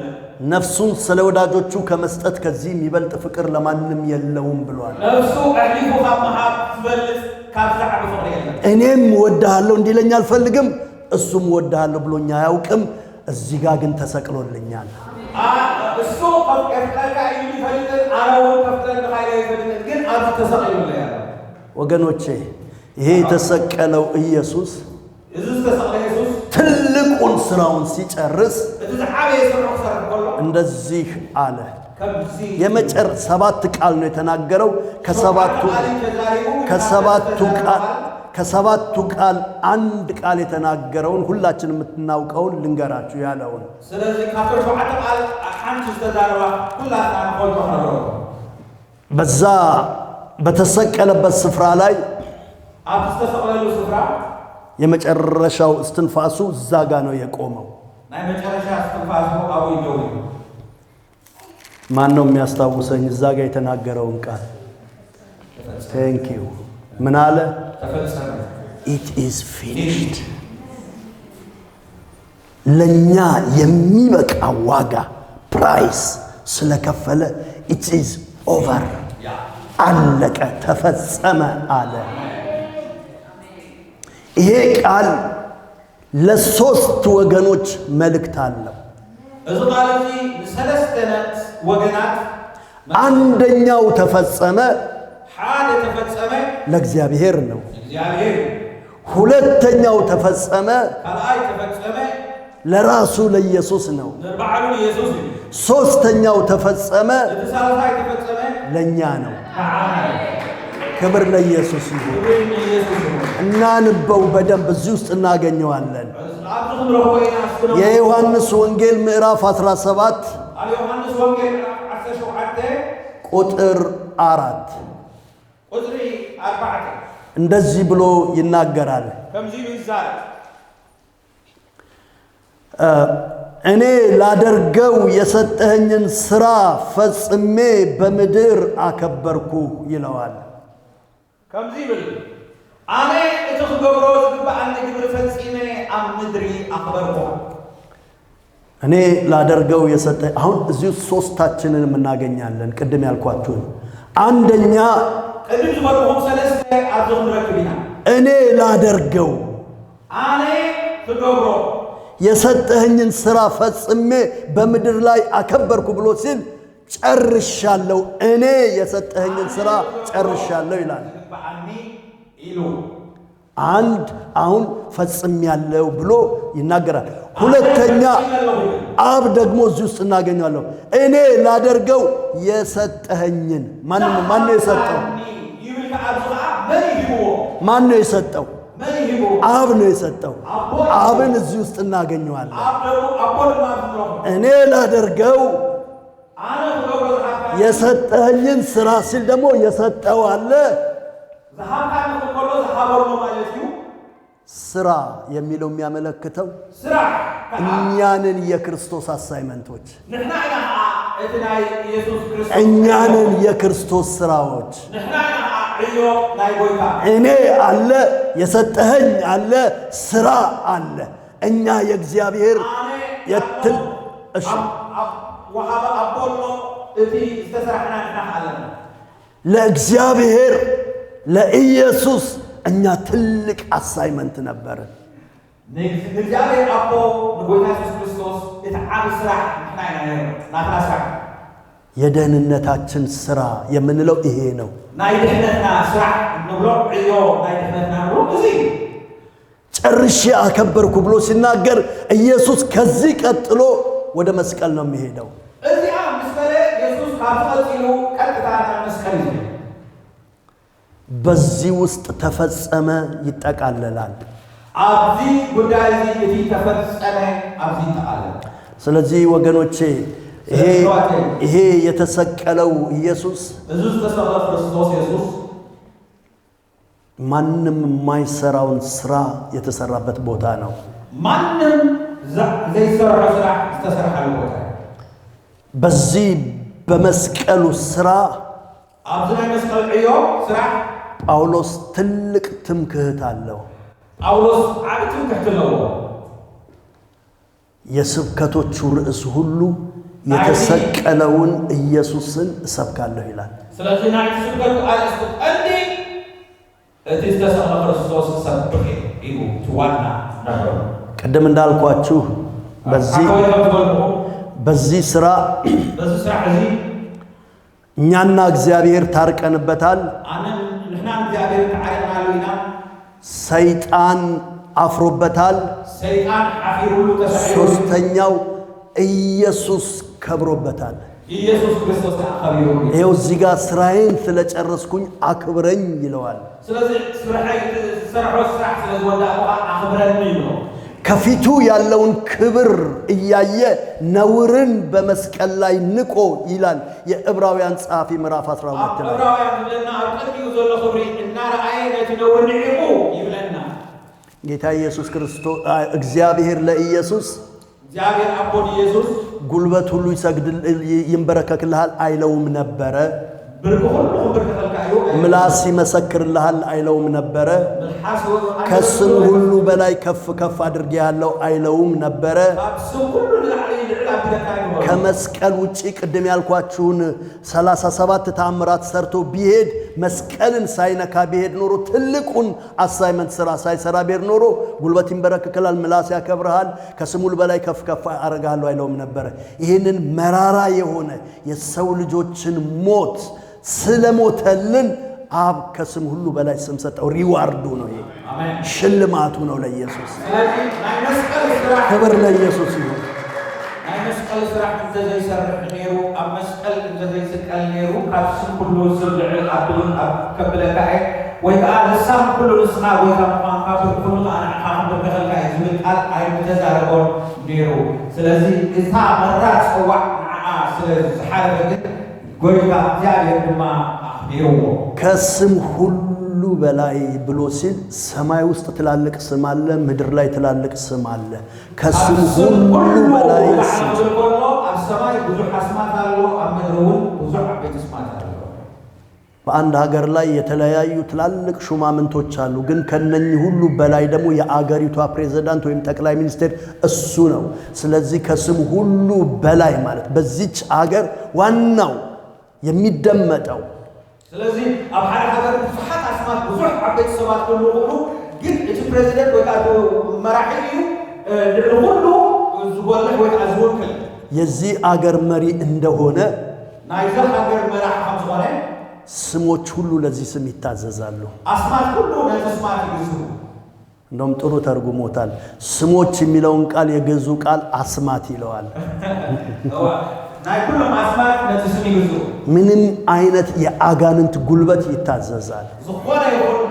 ነፍሱን ስለ ወዳጆቹ ከመስጠት ከዚህ የሚበልጥ ፍቅር ለማንም የለውም ብሏል። ነፍሱ ኣሕሊፉ ካብ ምሃብ ዝበልፅ ካብ ዝዓቢ ፍቅሪ የለን። እኔም እወድሃለሁ እንዲለኝ አልፈልግም፣ እሱም እወድሃለሁ ብሎኝ አያውቅም። እዚህ ጋር ግን ተሰቅሎልኛል። እሱ ከፍቅረካ እዩ ይፈልጥን፣ ኣነ እውን ከፍቅረኒ ካኢለ ይፈልጥን፣ ግን ኣብዚ ተሰቂሉለ ያሎ። ወገኖቼ፣ ይሄ የተሰቀለው ኢየሱስ እዚ ዝተሰቅለ የሱስ ትልቁን ስራውን ሲጨርስ እቲ ዝዓበየ ስርሑ ክሰርሕ ከሎ እንደዚህ አለ። ከምዚ 7 ቃል ነው የተናገረው። ቃል ተዛሪቡ። ከሰባቱ ቃል አንድ ቃል የተናገረውን ሁላችን የምትናውቀውን ልንገራችሁ ያለውን። ስለዚ ካብቶም 7 ቃል ሓንቲ ዝተዛረባ ኩላትና ንፈልጦ ክነግሮ። በዛ በተሰቀለበት ስፍራ ላይ ኣብ ዝተሰቅለሉ ስፍራ የመጨረሻው እስትንፋሱ እዛ ጋ ነው የቆመው። ናይ መጨረሻ እስትንፋሱ ኣብኡ ደው ኢሉ። ማን ነው የሚያስታውሰኝ እዛ ጋ የተናገረውን ቃል? Thank you። ምን አለ? ተፈጸመ። It is finished። ለኛ የሚበቃ ዋጋ price ስለከፈለ it is over፣ አለቀ፣ ተፈጸመ አለ። ይሄ ቃል ለሶስት ወገኖች መልእክት አለው። እዚ ቃል እዚ ንሰለስተ ወገናት። አንደኛው ተፈጸመ ሓደ ተፈጸመ ለእግዚአብሔር ነው። እግዚአብሔር። ሁለተኛው ተፈጸመ ካልኣይ ተፈጸመ ለራሱ ለኢየሱስ ነው። ንባዕሉ ኢየሱስ እዩ። ሶስተኛው ተፈጸመ እቲ ሳልሳይ ተፈጸመ ለኛ ነው። ንዓና እዩ። ክብር ለኢየሱስ ይሁን። ክብሪ ንኢየሱስ ይሁን። እናንበው በደንብ፣ እዚህ ውስጥ እናገኘዋለን። ኣብዚ ክንረኽቦ ኢና እስክነ። የዮሐንስ ወንጌል ምዕራፍ 17 ኣብ ዮሐንስ ወንጌል ምዕራፍ 17 ቁጥር 4 ቁጥሪ 4 እንደዚህ ብሎ ይናገራል። ከምዚ ኢሉ ይዛረብ። እኔ ላደርገው የሰጠኸኝን ስራ ፈጽሜ በምድር አከበርኩ ይለዋል። ከምዚ ይብል፣ ኣነ እቲ ክገብሮ ዝግባኣኒ ግብሪ ፈጺመ ኣብ ምድሪ ኣኽበርኩ። እኔ ላደርገው የሰጠ አሁን እዚሁ ሶስታችንን እናገኛለን። ቅድም ያልኳችሁን አንደኛ ቅድም ዝበልኩኹም ሰለስተ ኣብዚ ክንረክብ ኢና። እኔ ላደርገው ኣነ ክገብሮ የሰጠኸኝን ስራ ፈጽሜ በምድር ላይ አከበርኩ ብሎ ሲል ጨርሻለሁ፣ እኔ የሰጠኸኝን ስራ ጨርሻለሁ ይላል። ዝግባኣኒ ኢሉ። አንድ አሁን ፈጽሜያለሁ ብሎ ይናገራል። ሁለተኛ አብ ደግሞ እዚህ ውስጥ እናገኘዋለሁ። እኔ ላደርገው የሰጠኸኝን ማን ማን ነው የሰጠው? ይብል ኣብዚ ከዓ መን ይሂብዎ? ማን ነው የሰጠው? መን ይሂብዎ? አብ ነው የሰጠው። አብን እዚህ ውስጥ እናገኘዋለን። ኣብ ደግሞ ኣቦ ድማ ኣብዚ ንረኽቦ። እኔ ላደርገው ኣነ ክገብሮ ዝሃብካኒ የሰጠኸኝን ስራ ሲል ደግሞ የሰጠው አለ። ዝሃብካኒ ከሎ ዝሃበሎ ማለት እዩ። ስራ የሚለው የሚያመለክተው ስራሕ ከዓ እኛንን የክርስቶስ assignment ኦች፣ ንሕና ኢና ከዓ እቲ ናይ ኢየሱስ ክርስቶስ እኛንን የክርስቶስ ስራዎች። ንሕና ኢና ከዓ ዕዮ ናይ ጎይታ። እኔ አለ፣ የሰጠኸኝ አለ፣ ስራ አለ። እኛ የእግዚአብሔር ኣነ የትል እሺ ወሃበ ኣቦሎ እቲ ዝተሰራሕና ንሕና ከዓ ኣለና። ለእግዚአብሔር ለኢየሱስ እኛ ትልቅ assignment ነበርን። ንእግዚአብሔር ኣቦ ንጎይታ ኢየሱስ ክርስቶስ እቲ ዓብ ስራሕ ንሕና ኢና ነርና፣ ናትና ስራሕ። የደህንነታችን ስራ የምንለው ይሄ ነው። ናይ ድሕነትና ስራሕ ንብሎ ዕዮ ናይ ድሕነትና ንብሎ እዚ እዩ። ጨርሼ አከበርኩ ብሎ ሲናገር ኢየሱስ ከዚህ ቀጥሎ ወደ መስቀል ነው የሚሄደው። እዚኣ ምስ በለ ኢየሱስ ካብ ቀፂሉ ቀጥታ ናብ መስቀል እዩ። በዚህ ውስጥ ተፈጸመ ይጠቃለላል። ኣብዚ ጉዳይ እዚ እቲ ተፈፀመ ኣብዚ ተቓለለ። ስለዚህ ወገኖቼ ይሄ የተሰቀለው ኢየሱስ እዚ ዝተሰቕለ ክርስቶስ የሱስ ማንም የማይሰራውን ስራ የተሰራበት ቦታ ነው። ማንም ዘይሰርሖ ስራሕ ዝተሰርሐሉ ቦታ እዩ። በዚህ በመስቀሉ ስራ ኣብዚ ናይ መስቀል ዕዮ ስራሕ ጳውሎስ ትልቅ ትምክህት አለው። ጳውሎስ ዓብዪ ትምክሕቲ ኣለዎ። የስብከቶቹ ርዕስ ሁሉ የተሰቀለውን ኢየሱስን እሰብካለሁ ይላል። ስለዚ ናይቲ ስብከቱ ኣርእስቱ ቀንዲ እቲ ዝተሰቕለ ክርስቶስ ሰብኽ ኢሉ እቲ ዋና ነበሩ። ቅድም እንዳልኳችሁ ኣከወይ ከም ዝበልኩ በዚህ ስራ በዚ ስራሕ እዚ እኛና እግዚአብሔር ታርቀንበታል። ኣነ ንሕና እግዚኣብሔር ተዓሪቕናሉ ኢና። ሰይጣን አፍሮበታል። ሰይጣን ሓፊሩሉ ተሳዒሩሉ። ሶስተኛው ኢየሱስ ከብሮበታል። ኢየሱስ ክርስቶስ ከዓ ከቢሩሉ። ይኸው እዚህ ጋር ስራዬን ስለጨረስኩኝ አክብረኝ ይለዋል። ስለዚ ስርሐይ ዝሰርሖ ስራሕ ስለ ዝወዳእኩ ከዓ ኣኽብረኒ ይብሎ። ከፊቱ ያለውን ክብር እያየ ነውርን በመስቀል ላይ ንቆ ይላል የዕብራውያን ጸሐፊ ምዕራፍ ኣብ 12 ላይ። ዕብራውያን ዝብለና ኣብ ቅድሚኡ ዘሎ ክብሪ እናረኣየ ነቲ ነውሪ ንዒቑ ይብለና። ጌታ ኢየሱስ ክርስቶስ እግዚአብሔር ለኢየሱስ እግዚአብሔር ኣቦን ኢየሱስ ጉልበት ሁሉ ይሰግድ ይንበረከክልሃል አይለውም ነበረ። ብርኪ ኩሉ ክብርከኸልካ እዩ ምላስ ይመሰክርልሃል አይለውም ነበረ። ምልሓስ ከስም ሁሉ በላይ ከፍ ከፍ አድርጌሃለሁ አይለውም ነበረ። ካብ ስም ኩሉ ንላዕሊ ልዕል ኣቢለካ ይበሎ። ከመስቀል ውጪ ቅድም ያልኳችሁን 37 ተአምራት ሰርቶ ቢሄድ መስቀልን ሳይነካ ቢሄድ ኖሮ ትልቁን assignment ስራ ሳይሰራ ቢሄድ ኖሮ ጉልበት ይንበረክክላል፣ ምላስ ያከብርሃል፣ ከስም ሁሉ በላይ ከፍ ከፍ አደርግሃለሁ አይለውም ነበረ። ይህንን መራራ የሆነ የሰው ልጆችን ሞት ስለሞተልን አብ ከስም ሁሉ በላይ ስም ሰጠው። reward ኡ ነው ይሄ፣ ኣሜን። ሽልማቱ ነው ለኢየሱስ። ስለዚ ናይ መስቀል ስራሕ ክብር ለኢየሱስ ይሁን። ናይ መስቀል ስራሕ እንተዘይሰርሕ ነይሩ ኣብ መስቀል እንተዘይስቀል ነይሩ ካብ ስም ኩሉ ስም ልዕል ኣብል ከብለካ እየ ወይ ከዓ ልሳን ኩሉ ንስኻ ጎይታ ምዃንካ ብርኪ ኩሉ ከዓ ንዓኻ ክንብርከኸልካ እዩ ዝብል ቃል ኣይምተዛረቦን ነይሩ። ስለዚ እታ መራር ፅዋዕ ንዓኣ ስለ ዝሓለፈ ግን ጎይታ እግዚኣብሔር ድማ ኣኽቢርዎ። ከስም ሁሉ በላይ ብሎ ሲል ሰማይ ውስጥ ትላልቅ ስም አለ፣ ምድር ላይ ትላልቅ ስም አለ። ከስም ኣብ ስም ሁሉ ኩሉ በላይ ንላዕሊ ስም ክብል ከሎ ኣብ ሰማይ ብዙሕ ኣስማት ኣሎ፣ ኣብ ምድሪ እውን ብዙሕ ዓበይቲ ኣስማት ኣሎ። በአንድ ሀገር ላይ የተለያዩ ትላልቅ ሹማምንቶች አሉ። ግን ከነኚህ ሁሉ በላይ ደግሞ የአገሪቷ ፕሬዝዳንት ወይም ጠቅላይ ሚኒስቴር እሱ ነው። ስለዚህ ከስም ሁሉ በላይ ማለት በዚች አገር ዋናው የሚደመጠው ስለዚ ኣብ ሓደ ሃገር ብዙሓት ኣስማት ብዙሕ ዓበይቲ ሰባት ክህልዉ ይኽእሉ፣ ግን እቲ ፕሬዚደንት ወይ ከዓ እቲ መራሒ እዩ ልዕሊ ኩሉ ዝጎልሕ ወይ ከዓ ዝውክል። የዚህ አገር መሪ እንደሆነ ናይዛ ሃገር መራሒ ከም ዝኾነ ስሞች ሁሉ ለዚህ ስም ይታዘዛሉ። ኣስማት ኩሉ ነዚ ስማት ይግዝኡ። እንደውም ጥሩ ተርጉሞታል። ስሞች የሚለውን ቃል የግዕዙ ቃል አስማት ይለዋል። ናይ ኩሎም ኣስማት ነቲ ስም ይግዝኡ። ምንም አይነት የአጋንንት ጉልበት ይታዘዛል። ዝኾነ ይኹን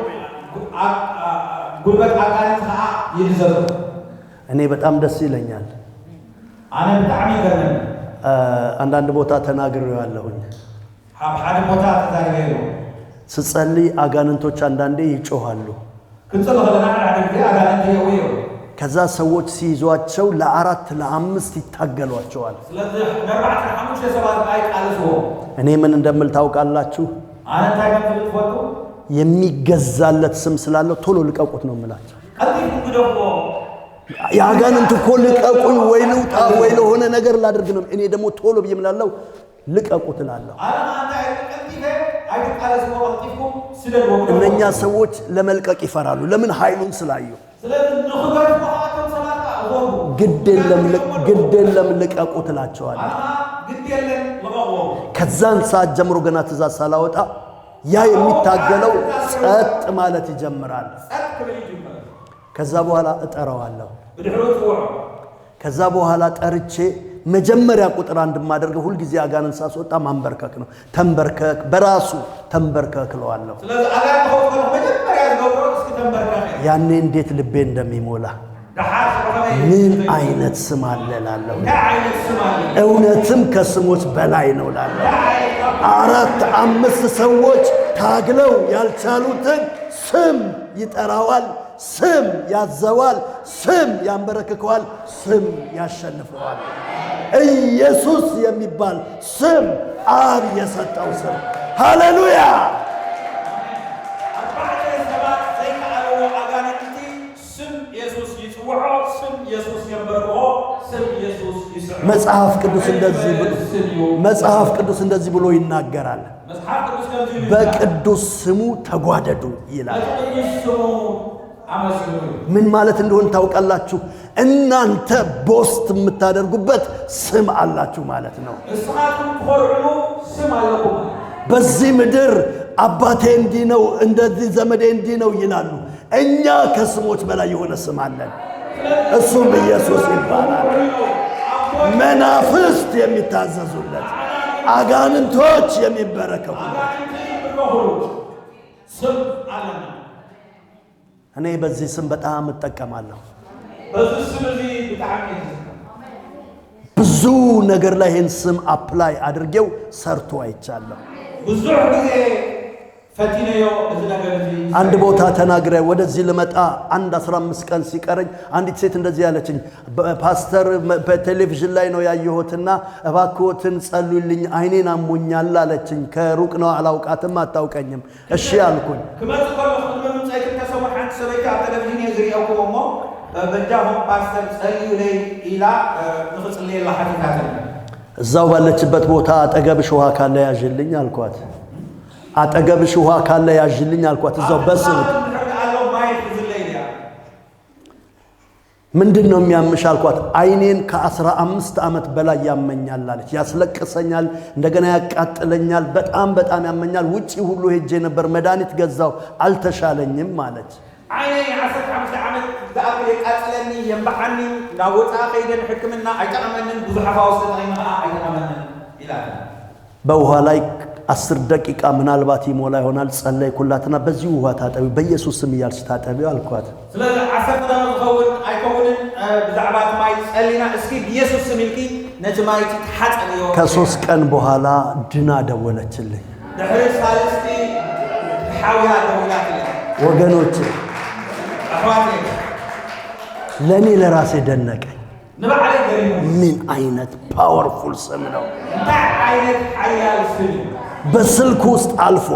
ጉልበት ኣጋንንቲ ከዓ ይእዘዙ። እኔ በጣም ደስ ይለኛል። ኣነ ብጣዕሚ ይገርመኒ። አንዳንድ ቦታ ተናግሬዋለሁኝ። ኣብ ሓደ ቦታ ተዛሪበ ኣለኹ። ስጸልይ አጋንንቶች አንዳንዴ ይጮሃሉ። ክንፅሊ ከለና ሓደ ግዜ ኣጋንንቲ የእውዩ። ከዛ ሰዎች ሲይዟቸው ለአራት ለአምስት ይታገሏቸዋል። ስለዚ ንኣርባዕተ ሓሙሽተ ሰባት ከዓ ይቃለስዎ። እኔ ምን እንደምል ታውቃላችሁ? ኣነ እንታይ ከም ዝብል ትፈልጡ? የሚገዛለት ስም ስላለው ቶሎ ልቀቁት ነው የምላቸው። ቀልጢፍኩም ግደፍዎ። የአጋንንት እኮ ልቀቁኝ ወይ ልውጣ ወይ ለሆነ ነገር ላድርግ ነው። እኔ ደግሞ ቶሎ ብዬ እምላለሁ ልቀቁት እላለሁ። ኣነ ከዓ እንታይ ቀልጢፈ ኣይትቃለስዎ፣ ቀልጢፍኩም ስደድዎ፣ ግደፍዎ። እነኛ ሰዎች ለመልቀቅ ይፈራሉ። ለምን? ኃይሉን ስላዩ። ስለዚ ንክገድፉ ከዓ እቶም ሰባት ከዓ እፈርሁ። ግድ የለም ልቀቁት እላቸዋለሁ። ኣነ ከዓ ግድ የለን ልቐቕዎ። ከዛን ሰዓት ጀምሮ ገና ትእዛዝ ሳላወጣ ያ የሚታገለው ጸጥ ማለት ይጀምራል። ጸጥ ክብል ይጅምር። ከዛ በኋላ እጠራዋለሁ። ብድሕሪኡ ጽውዖ። ከዛ በኋላ ጠርቼ መጀመሪያ ቁጥር አንድ የማደርገው ሁልጊዜ አጋንንት ሳስወጣ ማንበርከክ ነው። ተንበርከክ፣ በራሱ ተንበርከክ እለዋለሁ። ስለዚ ኣጋንንት ክወፅእ ከለኹ መጀመርያ ዝገብሮ እስኪ ክተንበርከኽ እያ። ያኔ እንዴት ልቤ እንደሚሞላ። ድሓር ብኸመይ ምን አይነት ስም አለ እላለሁ። እንታይ ዓይነት ስም አለ? እውነትም ከስሞች በላይ ነው እላለሁ። አራት አምስት ሰዎች ታግለው ያልቻሉትን ስም ይጠራዋል፣ ስም ያዘዋል፣ ስም ያንበረክከዋል፣ ስም ያሸንፈዋል። ኢየሱስ የሚባል ስም፣ አብ የሰጠው ስም። ሃሌሉያ! ኣርባዕተ ሰባት ዘይከኣልዎ ኣጋንንቲ ስም ኢየሱስ ይፅውዖ፣ ስም ኢየሱስ የንበርክኾ፣ ስም ኢየሱስ ይስዕሮ። መጽሐፍ ቅዱስ እንደዚህ ብሎ ይናገራል። መጽሓፍ ቅዱስ ከምዚ ኢሉ። በቅዱስ ስሙ ተጓደዱ ይላል። በቲ ቅዱስ ስሙ አመስግኑ። ምን ማለት እንደሆነ ታውቃላችሁ? እናንተ boast የምታደርጉበት ስም አላችሁ ማለት ነው። ንስኻትኩም ትኾርዕሉ ስም ኣለኩም። በዚህ ምድር አባቴ እንዲህ ነው፣ እንደዚህ ዘመዴ እንዲህ ነው ይላሉ። እኛ ከስሞች በላይ የሆነ ስም አለን። እሱም ኢየሱስ ይባላል። መናፍስት የሚታዘዙለት፣ አጋንንቶች የሚንበረከኩለት። ኣጋንንቲ ዝንበርከኹሉ ስም ኣለና። እኔ በዚህ ስም በጣም እጠቀማለሁ። በዚ ስም እዚ ብጣዕሚ እየ ዝጥቀም። ብዙ ነገር ላይ ይህን ስም apply አድርጌው ሰርቶ አይቻለሁ። ብዙሕ ግዜ ፈቲነዮ እዚ ነገር እዚ። አንድ ቦታ ተናግሬ ወደዚህ ልመጣ አንድ 15 ቀን ሲቀረኝ አንዲት ሴት እንደዚህ ያለችኝ፣ ፓስተር፣ በቴሌቪዥን ላይ ነው ያየሁትና እባክዎትን ጸልዩልኝ፣ አይኔን አሞኛል አለችኝ። ከሩቅ ነው፣ አላውቃትም፣ አታውቀኝም። እሺ አልኩኝ። ክመፅእ ከለኹ ቅድሚ ምምፃይ 2 ሰሙን ሓንቲ ሰበይቲ ኣብ ቴሌቭዥን እየ ዝሪአኩም እሞ በጃኹም ፓስተር ጸልዩለይ ኢላ ንኽፅልየላ ሓቲታትኒ። እዛው ባለችበት ቦታ አጠገብሽ ውሃ ካለ ያዥልኝ አልኳት። አጠገብሽ ውሃ ካለ ያዥልኝ አልኳት። እዛው በስልክ። ድሕሪ ኣሎ ማይ ክዝለይ እያ። ምንድን ነው የሚያምሽ አልኳት። አይኔን ከ15 ዓመት በላይ ያመኛል አለች። ያስለቅሰኛል፣ እንደገና ያቃጥለኛል፣ በጣም በጣም ያመኛል። ውጪ ሁሉ ሄጄ ነበር፣ መድኃኒት ገዛው፣ አልተሻለኝም አለች። ዓይነይ 15 ዓመት ዝኣክል የቃፅለኒ፣ የንባዓኒ፣ ናብ ወፃኢ ከይደን ሕክምና ኣይጠቐመንን፣ ብዙሕ ኣፋውስ ተጠቒመ ከዓ ኣይጠቐመንን ኢላ። በውሃ ላይ 10 ደቂቃ ምናልባት ይሞላ ይሆናል ጸለይኩላትና በዚህ ውሃ ታጠቢ፣ በኢየሱስ ስም እያልሽ ታጠቢ አልኳት። ስለዚ 10 ደቂቃ ዝኸውን ኣይከውንን ብዛዕባ እቲ ማይ ጸሊና፣ እስኪ ብኢየሱስ ስም ኢልኪ ነቲ ማይ እቲ ተሓፀንዮ። ከ3 ቀን በኋላ ድና ደወለችልኝ። ድሕሪ ሳለስቲ ሓውያ ደዊላትለይ። ወገኖች፣ ኣሕዋተይ፣ ለእኔ ለራሴ ደነቀኝ። ንባዕለይ ገሪሙ። ምን አይነት powerful ስም ነው! እንታይ ዓይነት ሓያል ስም እዩ! በስልክ ውስጥ አልፎ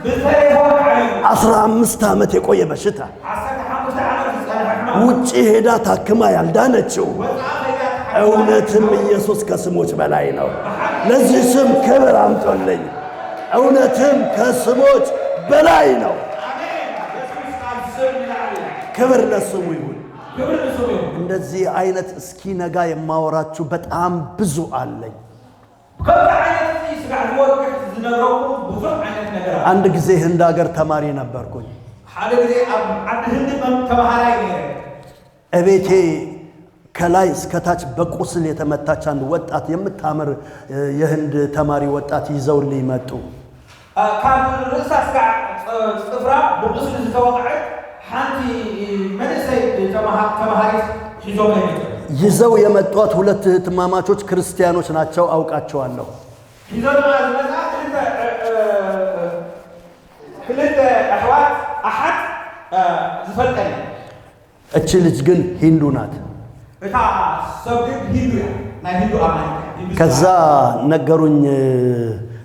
ብቴሌፎን ሓሊፉ 15 ዓመት የቆየ በሽታ፣ 15 ዓመት ዝፀንሐ ሕማም፣ ውጭ ሄዳ ታክማ ያልዳነችው። ወፃኢ ከይዳ ተሓኪማ እውነትም ኢየሱስ ከስሞች በላይ ነው። ለዚህ ስም ክብር አምጦልኝ። እውነትም ከስሞች በላይ ነው። ኣሜን፣ የሱስ ካብ ስም ንላዕሊ እዩ። ክብር ለስሙ ይሁን። ክብሪ ንስሙ ይሁን። እንደዚህ አይነት እስኪነጋ የማወራችሁ በጣም ብዙ አለኝ። ከምዚ ዓይነት እዚ ስጋዕ ዝወግሕ ዝነግረኩም ብዙሕ ዓይነት ነገር ኣሎ። አንድ ጊዜ ህንድ ሀገር ተማሪ ነበርኩኝ። ሓደ ግዜ ኣብ ዓዲ ህንዲ ተምሃራይ ነይረ። እቤቴ ከላይ እስከታች በቁስል የተመታች አንድ ወጣት፣ የምታምር የህንድ ተማሪ ወጣት ይዘውልኝ መጡ። ካብ ርእሳ ስጋዕ ፅፍራ ብቁስሊ ዝተወቅዐት ሓንቲ መንእሰይ ተምሃሪት ሒዞም መጡ። ይዘው የመጧት ሁለት እህትማማቾች ክርስቲያኖች ናቸው፣ አውቃቸዋለሁ። ሒዞም ዝመፃ ክልተ ኣሕዋት ኣሓት ዝፈልጠን። እቺ ልጅ ግን ሂንዱ ናት። እታ ሰብ ግን ሂንዱ እያ፣ ናይ ሂንዱ ኣማኒት ሂንዱ። ከዛ ነገሩኝ፣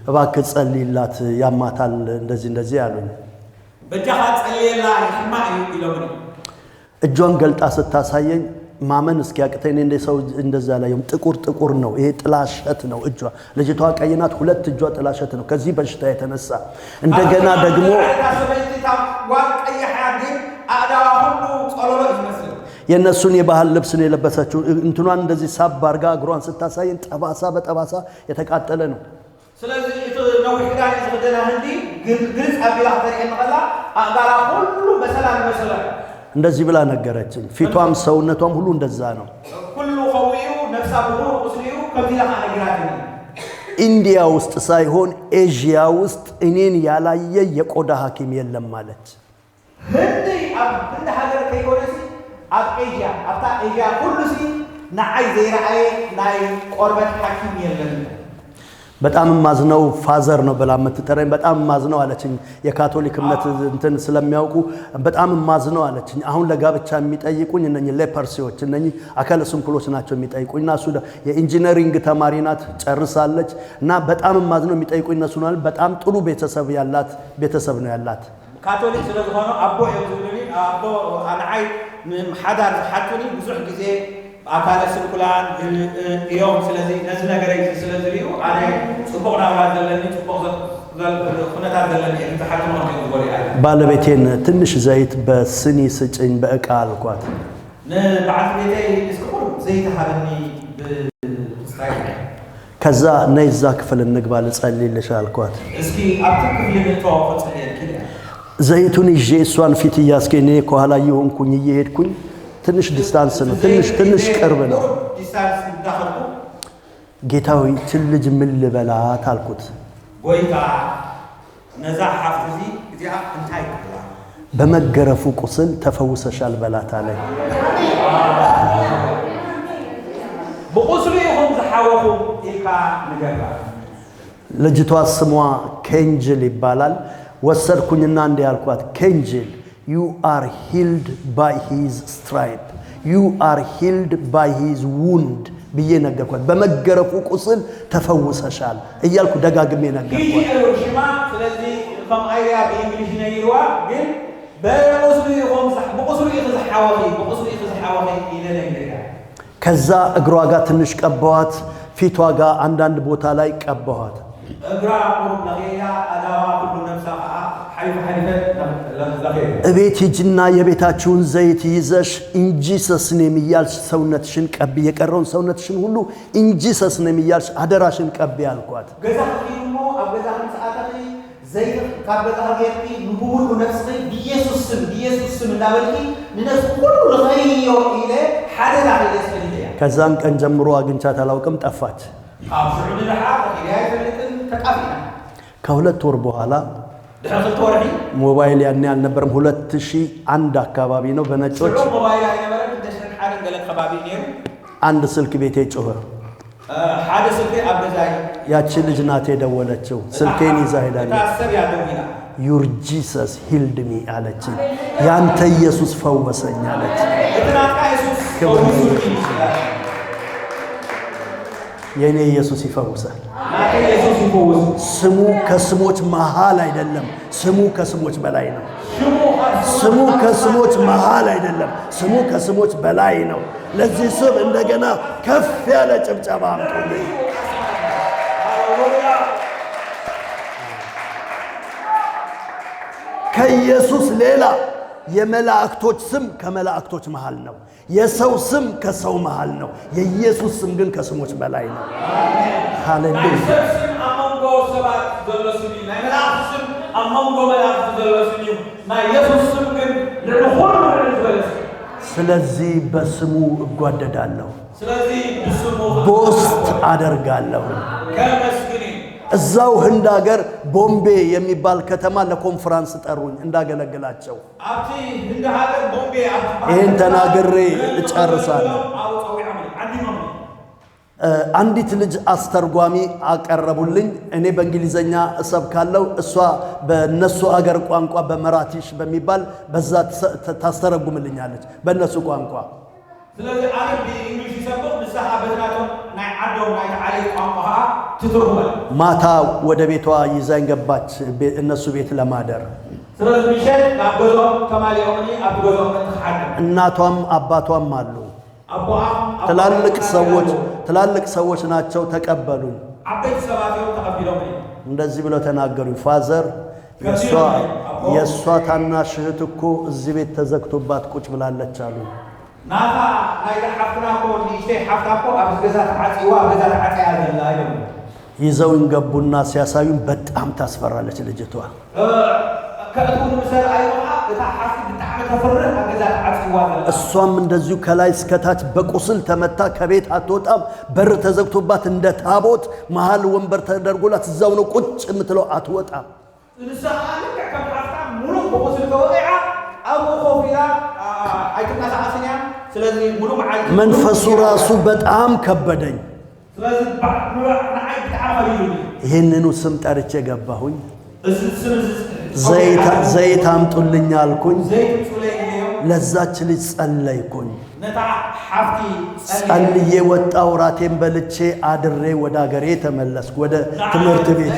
እባክህ ጸልይላት፣ ያማታል፣ እንደዚህ እንደዚህ አሉኝ። በጃኻ ጸልየላ፣ ይሕማ እዩ ኢሎምኒ። እጇን ገልጣ ስታሳየኝ ማመን እስኪያቅተኝ፣ እኔ እንደ ሰው እንደዛ ላይም ጥቁር ጥቁር ነው። ይሄ ጥላሸት ነው እጇ። ልጅቷ ቀይ ናት፣ ሁለት እጇ ጥላሸት ነው ከዚህ በሽታ የተነሳ። እንደገና ደግሞ እታ ሰበይቲ እታ ጓል ቀያሕ እያ፣ ግን ኣእዳዋ ኩሉ ፀለሎ እዩ ዝመስል። የእነሱን የባህል ልብስ ነው የለበሰችው። እንትኗን እንደዚህ ሳብ አድርጋ እግሯን ስታሳየን ጠባሳ በጠባሳ የተቃጠለ ነው። ስለዚ እቲ ነዊሕ ክዳን እዩ ዝክደና ህንዲ፣ ግልፅ ኣቢላ ክተርእየኒ ከላ ኣእጋራ ኩሉ በሰላ ንበሰላ እዩ። እንደዚህ ብላ ነገረችኝ። ፊቷም ሰውነቷም ሁሉ እንደዛ ነው። ኩሉ ከምኡ እዩ፣ ነፍሳ ብሙሉእ ቁስሊ እዩ። ከምዚ ኢላ ከዓ ነጊራትኒ። ኢንዲያ ውስጥ ሳይሆን ኤዥያ ውስጥ እኔን ያላየ የቆዳ ሐኪም የለም አለች። ህንዲ ኣብ ህንዲ ሃገር ከይኮነሲ ኣብ ኤዥያ ኣብታ ኤዥያ ኩሉ ሲ ንዓይ ዘይረኣየ ናይ ቆርበት ሓኪም የለን። በጣም ማዝነው father ነው ብላ የምትጠራኝ፣ በጣም ማዝነው አለችኝ። የካቶሊክ እምነት እንትን ስለሚያውቁ በጣም ማዝነው አለችኝ። አሁን ለጋብቻ የሚጠይቁኝ እነኚህ leprosy ዎች፣ እነኚህ አካለ ስንኩሎች ናቸው የሚጠይቁኝ እና እሱ የ engineering ተማሪ ናት፣ ጨርሳለች። እና በጣም ማዝነው የሚጠይቁኝ እነሱ ናቸው። በጣም ጥሩ ቤተሰብ ያላት ቤተሰብ ነው ያላት። ካቶሊክ ስለ ዝኾኑ ኣቦ እዮም ዝብሉኒ። ኣቦ ንዓይ ሓዳር ዝሓቱኒ ብዙሕ ግዜ ኣካለ ስንኩላን እዮም። ስለዚ ነዚ ነገር ስለ ዝርዩ ኣነ ፅቡቅ ናብራ ዘለኒ፣ ፅቡቅ ኩነታት ዘለኒ እዮም ዝሓቱኒ እዮም ዝበሉ እያ። ባለቤቴን ትንሽ ዘይት በስኒ ስጭኝ በእቃ አልኳት። ንበዓልቲ ቤተይ እስኪ ቁሩብ ዘይቲ ሃበኒ ብስታይ። ከዛ ነይ እዛ ክፍል እንግባ ልጸልይልሽ አልኳት። እስኪ ኣብቲ ክፍሊ ንእቶ ክፅልየልኪ። ዘይቱን ይዤ እሷን ፊት እያስኬ እኔ ከኋላ እየሆንኩኝ እየሄድኩኝ፣ ትንሽ distance ነው፣ ትንሽ ትንሽ ቅርብ ነው። Distance እንዳኸድኩ ጌታ ሆይ፣ ይችን ልጅ ምን ልበላት አልኩት። ጎይታ፣ ነዛ ሓፍቲ እዚ እዚኣ እንታይ ክብላ? በመገረፉ ቁስል ተፈውሰሻል በላት አለኝ። ብቁስሉ ኢኹም ዝሓወኹም ኢልካ ንገርባ። ልጅቷ ስሟ ኬንጅል ይባላል። ወሰድኩኝና እንዲህ አልኳት፣ ኬንጅል፣ you are healed by his stripe, you are healed by his wound ብዬ ነገርኳት። በመገረፉ ቁስል ተፈውሰሻል እያልኩ ደጋግሜ ነገርኳት። ኪጂ ሽማ ስለዚ ከም ኣይርያ ብ English ነጊርዋ ግን በቁስሉ ኢኹም ብቁስሉ ኢኺ ዝሓወኺ፣ ብቁስሉ ኢኺ ዝሓወኺ ኢለ ነጊርያ። ከዛ እግሯ ጋር ትንሽ ቀባኋት፣ ፊቷ ጋር አንዳንድ ቦታ ላይ ቀባኋት። እግራ ቁሩብ ለኽያ፣ ኣዳዋ ኩሉ ነብሳ ከዓ ሓሊፈ ሓሊፈ ለኽየ። እቤት ሂጂና የቤታችሁን ዘይት ይዘሽ in Jesus name እያልሽ ሰውነትሽን ቀቢ፣ የቀረውን ሰውነትሽን ሁሉ in Jesus name እያልሽ አደራሽን ቀቢ አልኳት። ገዛ ኺ እሞ ኣብ ገዛ ምስኣተኺ ዘይት ካብ ገዛ ጌርኪ ንብኩሉ ነፍስኺ ብኢየሱስ ስም፣ ብኢየሱስ ስም እንዳበልኪ ንነፍሲ ኩሉ ልኸዮ ኢለ ሓደራ ኢለ ሰዲደ እያ። ከዛን ቀን ጀምሮ አግኝቻት አላውቅም፣ ጠፋች። ካብ ሽዑ ንድሓር ረኺብያ ኣይፈልጥን፣ ተጣፊና። ከ2 ወር በኋላ ድሕሪ 2 ወርሒ ሞባይል ያኔ አልነበረም፣ 2001 አካባቢ ነው በነጮች። ሽዑ ሞባይል ኣይነበረን፣ 2001 ገለ ከባቢ ነይሩ። አንድ ስልክ ቤቴ ጮኸ። ሓደ ስልኪ ኣብ ገዛይ ያቺ ልጅ ናት የደወለችው። ስልኬን ይዛ ሄዳለች። እታ ሰብ እያ ደዊላ። Your Jesus healed me አለችኝ። ያንተ ኢየሱስ ፈወሰኝ አለች። እቲ ናትካ የሱስ ፈዊሱኒ። የእኔ ኢየሱስ ይፈውሳል። ናተይ የሱስ ይፈውስ። ስሙ ከስሞች መሃል አይደለም፣ ስሙ ከስሞች በላይ ነው። ሽሙ ስሙ ከስሞች መሃል አይደለም፣ ስሙ ከስሞች በላይ ነው። ለዚህ ስም እንደገና ከፍ ያለ ጭብጨባ አምጡልኝ። ሃሌሉያ። ከኢየሱስ ሌላ የመላእክቶች ስም ከመላእክቶች መሃል ነው። የሰው ስም ከሰው መሃል ነው። የኢየሱስ ስም ግን ከስሞች በላይ ነው። ናይ ሃሌሉያ። ሰብ ስም ኣብ መንጎ ሰባት ዘሎ ስም እዩ። ናይ መላእክቲ ስም ኣብ መንጎ መላእክቲ ዘሎ ስም እዩ። ናይ ኢየሱስ ስም ግን ልዕሊ ኩሉ ልዕሊ ዝበለ ስም። ስለዚህ በስሙ እጓደዳለሁ፣ ስለዚ ብስሙ boast አደርጋለሁ። ከመስግን እዩ። እዛው ህንድ ሀገር ቦምቤ የሚባል ከተማ ለኮንፈራንስ ጠሩኝ እንዳገለግላቸው። ኣብቲ ህንዲ ሃገር ቦምቤ ኣብ ትበሃል ይህን ከተማ ተናግሬ እጨርሳለሁ። ኣብኡ ፀዊዖም ዓዲሞም። አንዲት ልጅ አስተርጓሚ አቀረቡልኝ። እኔ በእንግሊዘኛ እሰብካለሁ፣ እሷ በእነሱ አገር ቋንቋ በመራቲሽ በሚባል በዛ ታስተረጉምልኛለች በእነሱ ቋንቋ። ስለዚ ኣነ ብ English ይሰብኽ፣ ንስኻ በትናቶም ናይ ዓዶም ናይ ዓሌት ቋንቋ ከዓ ትትርጉመል። ማታ ወደ ቤቷ ይዛኝ ገባች፣ እነሱ ቤት ለማደር። ስለዚ ምሸት ናብ ገዝኦም ተማሊኦምኒ ኣብቲ ገዝኦም ምእንቲ ክሓድር። እናቷም አባቷም አሉ። ኣቦኣ ትላልቅ ሰዎች፣ ትላልቅ ሰዎች ናቸው። ተቀበሉኝ። ዓበይቲ ሰባት እዮም፣ ተቐቢሎምኒ። እንደዚህ ብለው ተናገሩኝ። Father፣ የእሷ ታናሽ እህት እኮ እዚህ ቤት ተዘግቶባት ቁጭ ብላለች አሉ። ናታ ናይዛ ሓፍትና እኮ ንእሽተይ ሓፍታ እኮ ኣብዚ ገዛ ተዓፂዋ፣ ኣብ ገዛ ተዓፅያ ዘላ ኢሎም። ይዘውኝ ገቡና ሲያሳዩኝ በጣም ታስፈራለች ልጅቷ። ከእትው ንምሰርኣዩ ከዓ እታ ሓፍቲ ብጣዕሚ ተፍርህ፣ ኣብ ገዛ ተዓፂዋ ዘላ። እሷም እንደዚሁ ከላይ እስከታች በቁስል ተመታ፣ ከቤት አትወጣም። በር ተዘግቶባት እንደ ታቦት መሀል ወንበር ተደርጎላት እዛው ነው ቁጭ የምትለው፣ አትወጣም። ንሳ ከዓ ልክዕ ከም ሓፍታ ሙሉእ ብቁስሊ ተወቂዓ መንፈሱ ራሱ በጣም ከበደኝ። ይህንኑ ስም ጠርቼ ገባሁኝ። ዘይት አምጡልኝ አልኩኝ። ለዛች ልጅ ጸለይኩኝ። ጸልዬ ወጣሁ። ራቴን በልቼ አድሬ ወደ አገሬ ተመለስኩ፣ ወደ ትምህርት ቤቴ።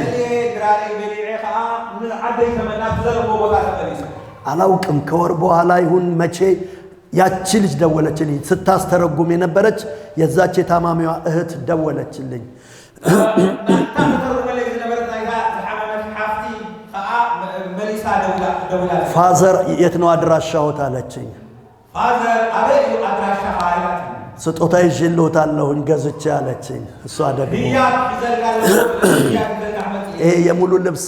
አላውቅም ከወር በኋላ ይሁን መቼ ያቺ ልጅ ደወለችልኝ። ስታስተረጉም የነበረች የዛች የታማሚዋ እህት ደወለችልኝ። Father የት ነው አድራሻዎት አለችኝ። ስጦታ ይዤልዎታለሁኝ ገዝቼ አለችኝ። እሷ ደግሞ ይሄ የሙሉ ልብስ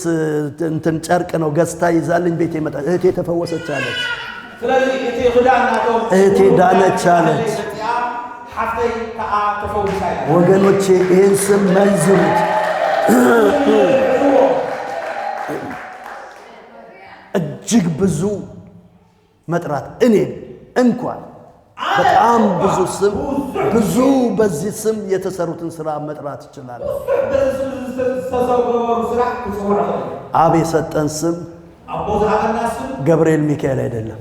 እንትን ጨርቅ ነው ገዝታ ይዛልኝ ቤት ይመጣ። እህቴ ተፈወሰች አለች። እህቴ ዳነች አለች። ወገኖቼ ይህን ስም መንዝሩት። እጅግ ብዙ መጥራት እኔ እንኳን በጣም ብዙ ስም ብዙ በዚህ ስም የተሰሩትን ስራ መጥራት ይችላል። አብ የሰጠን ስም ገብርኤል ሚካኤል አይደለም፣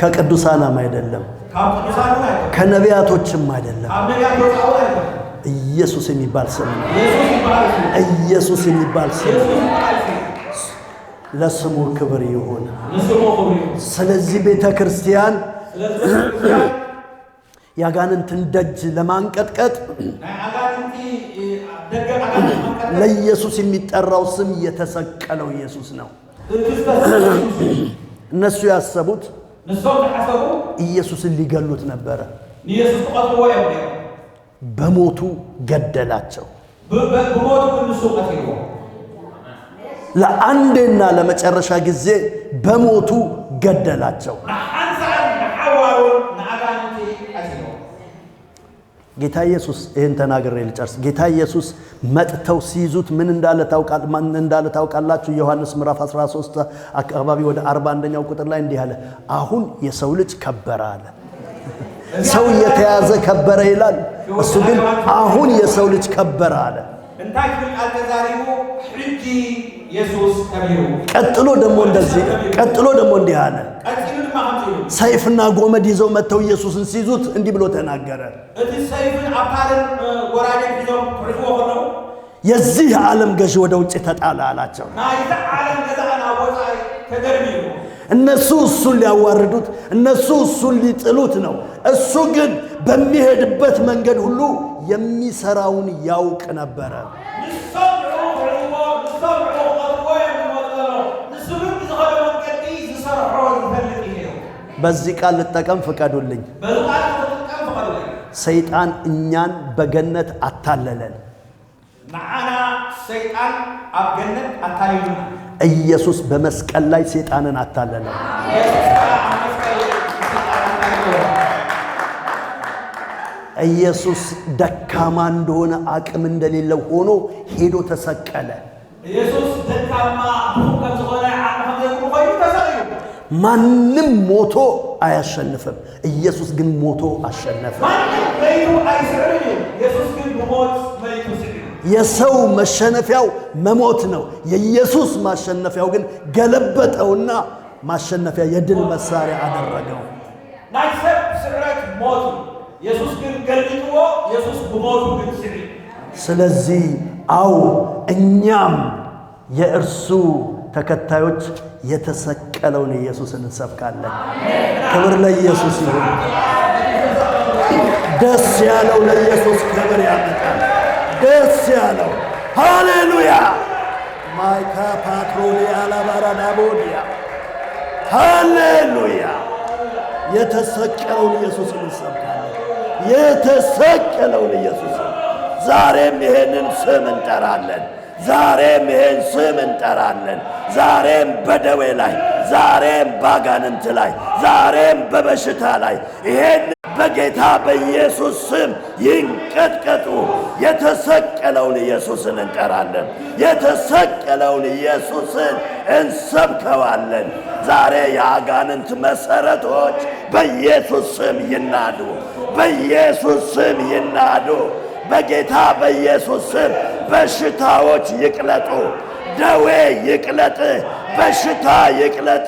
ከቅዱሳናም አይደለም፣ ከነቢያቶችም አይደለም። ኢየሱስ የሚባል ስም ነው። ኢየሱስ የሚባል ስም ለስሙ ክብር ይሁን። ስለዚህ ቤተ ክርስቲያን ያጋንንትን ደጅ ለማንቀጥቀጥ ለኢየሱስ የሚጠራው ስም የተሰቀለው ኢየሱስ ነው። እነሱ ያሰቡት ኢየሱስን ሊገሉት ነበረ። በሞቱ ገደላቸው። ለአንዴና ለመጨረሻ ጊዜ በሞቱ ገደላቸው። ጌታ ኢየሱስ ይህን ተናግሬ ልጨርስ። ጌታ ኢየሱስ መጥተው ሲይዙት ምን እንዳለ ታውቃላችሁ? ዮሐንስ ምዕራፍ 13 አካባቢ ወደ 41ኛው ቁጥር ላይ እንዲህ አለ፣ አሁን የሰው ልጅ ከበረ አለ። ሰው እየተያዘ ከበረ ይላል፣ እሱ ግን አሁን የሰው ልጅ ከበረ አለ። ቀጥሎ ደግሞ እንደዚህ ቀጥሎ ደግሞ እንዲህ አለ፣ ሰይፍና ጎመድ ይዘው መጥተው ኢየሱስን ሲይዙት እንዲህ ብሎ ተናገረ። የዚህ ዓለም ገዢ ወደ ውጭ ተጣለ አላቸው። እነሱ እሱን ሊያዋርዱት፣ እነሱ እሱን ሊጥሉት ነው። እሱ ግን በሚሄድበት መንገድ ሁሉ የሚሰራውን ያውቅ ነበረ። በዚህ ቃል ልጠቀም ፍቀዱልኝ። ሰይጣን እኛን በገነት አታለለን። ኢየሱስ በመስቀል ላይ ሰይጣንን አታለለው። ኢየሱስ ደካማ እንደሆነ አቅም እንደሌለው ሆኖ ሄዶ ተሰቀለ። ማንም ሞቶ አያሸንፍም። ኢየሱስ ግን ሞቶ አሸነፈ። የሰው መሸነፊያው መሞት ነው። የኢየሱስ ማሸነፊያው ግን ገለበጠውና ማሸነፊያ የድል መሳሪያ አደረገው። ስለዚህ አዎ እኛም የእርሱ ተከታዮች የተሰቀለውን ኢየሱስን እንሰብካለን። ክብር ለኢየሱስ ይሁን። ደስ ያለው ለኢየሱስ ክብር ያመጣል። ደስ ያለው ሃሌሉያ። ማይካ ፓትሮሊያ ላባራዳቦዲያ ሃሌሉያ። የተሰቀለውን ኢየሱስን እንሰብካለን። የተሰቀለውን ኢየሱስን ዛሬም ይሄንን ስም እንጠራለን። ዛሬም ይሄን ስም እንጠራለን። ዛሬም በደዌ ላይ፣ ዛሬም ባጋንንት ላይ፣ ዛሬም በበሽታ ላይ ይሄን በጌታ በኢየሱስ ስም ይንቀጥቀጡ። የተሰቀለውን ኢየሱስን እንጠራለን። የተሰቀለውን ኢየሱስን እንሰብከዋለን። ዛሬ የአጋንንት መሰረቶች በኢየሱስ ስም ይናዱ፣ በኢየሱስ ስም ይናዱ። በጌታ በኢየሱስ ስም በሽታዎች ይቅለጡ፣ ደዌ ይቅለጥ፣ በሽታ ይቅለጥ፣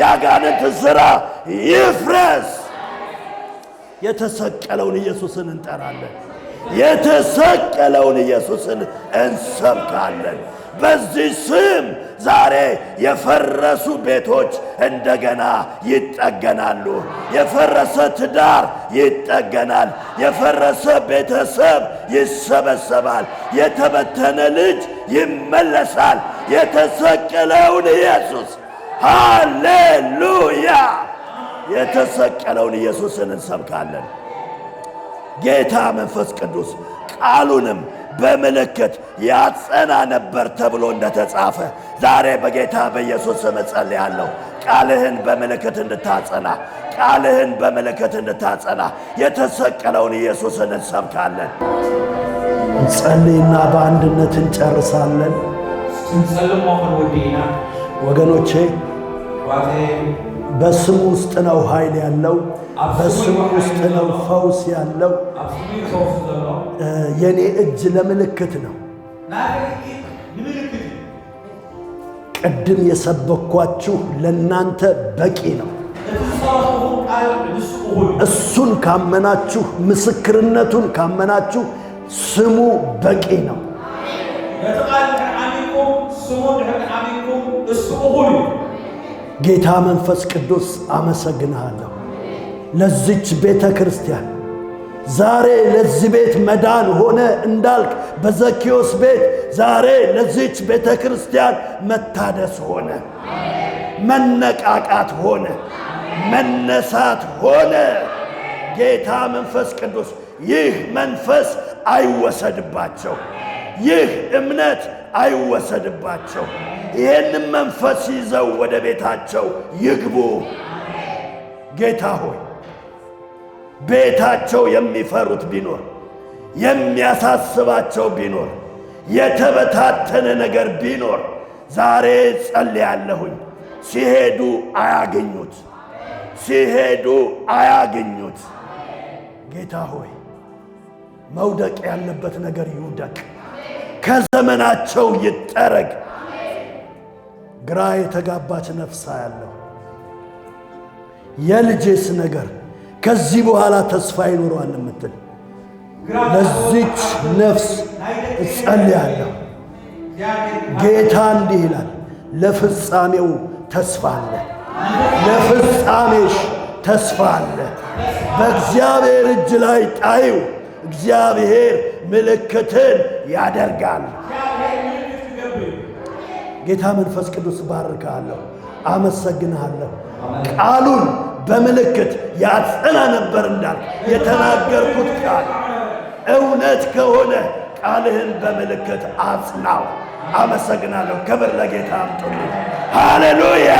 የአጋንንት ሥራ ይፍረስ። የተሰቀለውን ኢየሱስን እንጠራለን። የተሰቀለውን ኢየሱስን እንሰብካለን። በዚህ ስም ዛሬ የፈረሱ ቤቶች እንደገና ይጠገናሉ። የፈረሰ ትዳር ይጠገናል። የፈረሰ ቤተሰብ ይሰበሰባል። የተበተነ ልጅ ይመለሳል። የተሰቀለውን ኢየሱስ፣ ሃሌሉያ! የተሰቀለውን ኢየሱስን እንሰብካለን። ጌታ መንፈስ ቅዱስ ቃሉንም በምልክት ያጸና ነበር ተብሎ እንደተጻፈ፣ ዛሬ በጌታ በኢየሱስ ስም እጸልያለሁ። ቃልህን በምልክት እንድታጸና፣ ቃልህን በምልክት እንድታጸና የተሰቀለውን ኢየሱስን እንሰብካለን። እንጸልይና በአንድነት እንጨርሳለን። ክንጸሊ እሞ ክንውድእ ኢና። ወገኖቼ፣ ኣሕዋተይ፣ በስሙ ውስጥ ነው ኃይል ያለው። በስሙ ውስጥ ነው ፈውስ ያለው። ኣብ ስሙ እዩ ፈውሲ ዘሎ። የኔ እጅ ለምልክት ነው። ናተይ ኢድ ንምልክት እዩ። ቅድም የሰበኳችሁ ለናንተ በቂ ነው። እቲ ዝሰበኽኩም ቃል ንሱ እኹል እዩ። እሱን ካመናችሁ፣ ምስክርነቱን ካመናችሁ ስሙ በቂ ነው። ነቲ ቃል እንድሕር ኣሚንኩም፣ ስሙ እንድሕር ኣሚንኩም፣ እሱ እኹል እዩ። ጌታ መንፈስ ቅዱስ፣ አመሰግንሃለሁ። ለዚች ቤተ ክርስቲያን ዛሬ ለዚህ ቤት መዳን ሆነ እንዳልክ በዘኪዮስ ቤት፣ ዛሬ ለዚች ቤተ ክርስቲያን መታደስ ሆነ፣ መነቃቃት ሆነ፣ መነሳት ሆነ። ጌታ መንፈስ ቅዱስ፣ ይህ መንፈስ አይወሰድባቸው፣ ይህ እምነት አይወሰድባቸው። ይህንም መንፈስ ይዘው ወደ ቤታቸው ይግቡ። ጌታ ሆይ፣ ቤታቸው የሚፈሩት ቢኖር፣ የሚያሳስባቸው ቢኖር፣ የተበታተነ ነገር ቢኖር ዛሬ ጸልያለሁኝ። ሲሄዱ አያገኙት፣ ሲሄዱ አያገኙት። ጌታ ሆይ፣ መውደቅ ያለበት ነገር ይውደቅ፣ ከዘመናቸው ይጠረግ። ግራ የተጋባች ነፍስ አያለሁ፣ የልጄስ ነገር ከዚህ በኋላ ተስፋ ይኖረዋል የምትል፣ ለዚች ነፍስ እጸልያለሁ። ጌታ እንዲህ ይላል፣ ለፍጻሜው ተስፋ አለ። ለፍጻሜሽ ተስፋ አለ። በእግዚአብሔር እጅ ላይ ጣዪው። እግዚአብሔር ምልክትን ያደርጋል። ጌታ መንፈስ ቅዱስ፣ ባርክሃለሁ፣ አመሰግንሃለሁ። ቃሉን በምልክት ያጸና ነበር እንዳልክ፣ የተናገርኩት ቃል እውነት ከሆነ ቃልህን በምልክት አጽናው። አመሰግናለሁ። ክብር ለጌታ አምጡልኝ። ሃሌሉያ።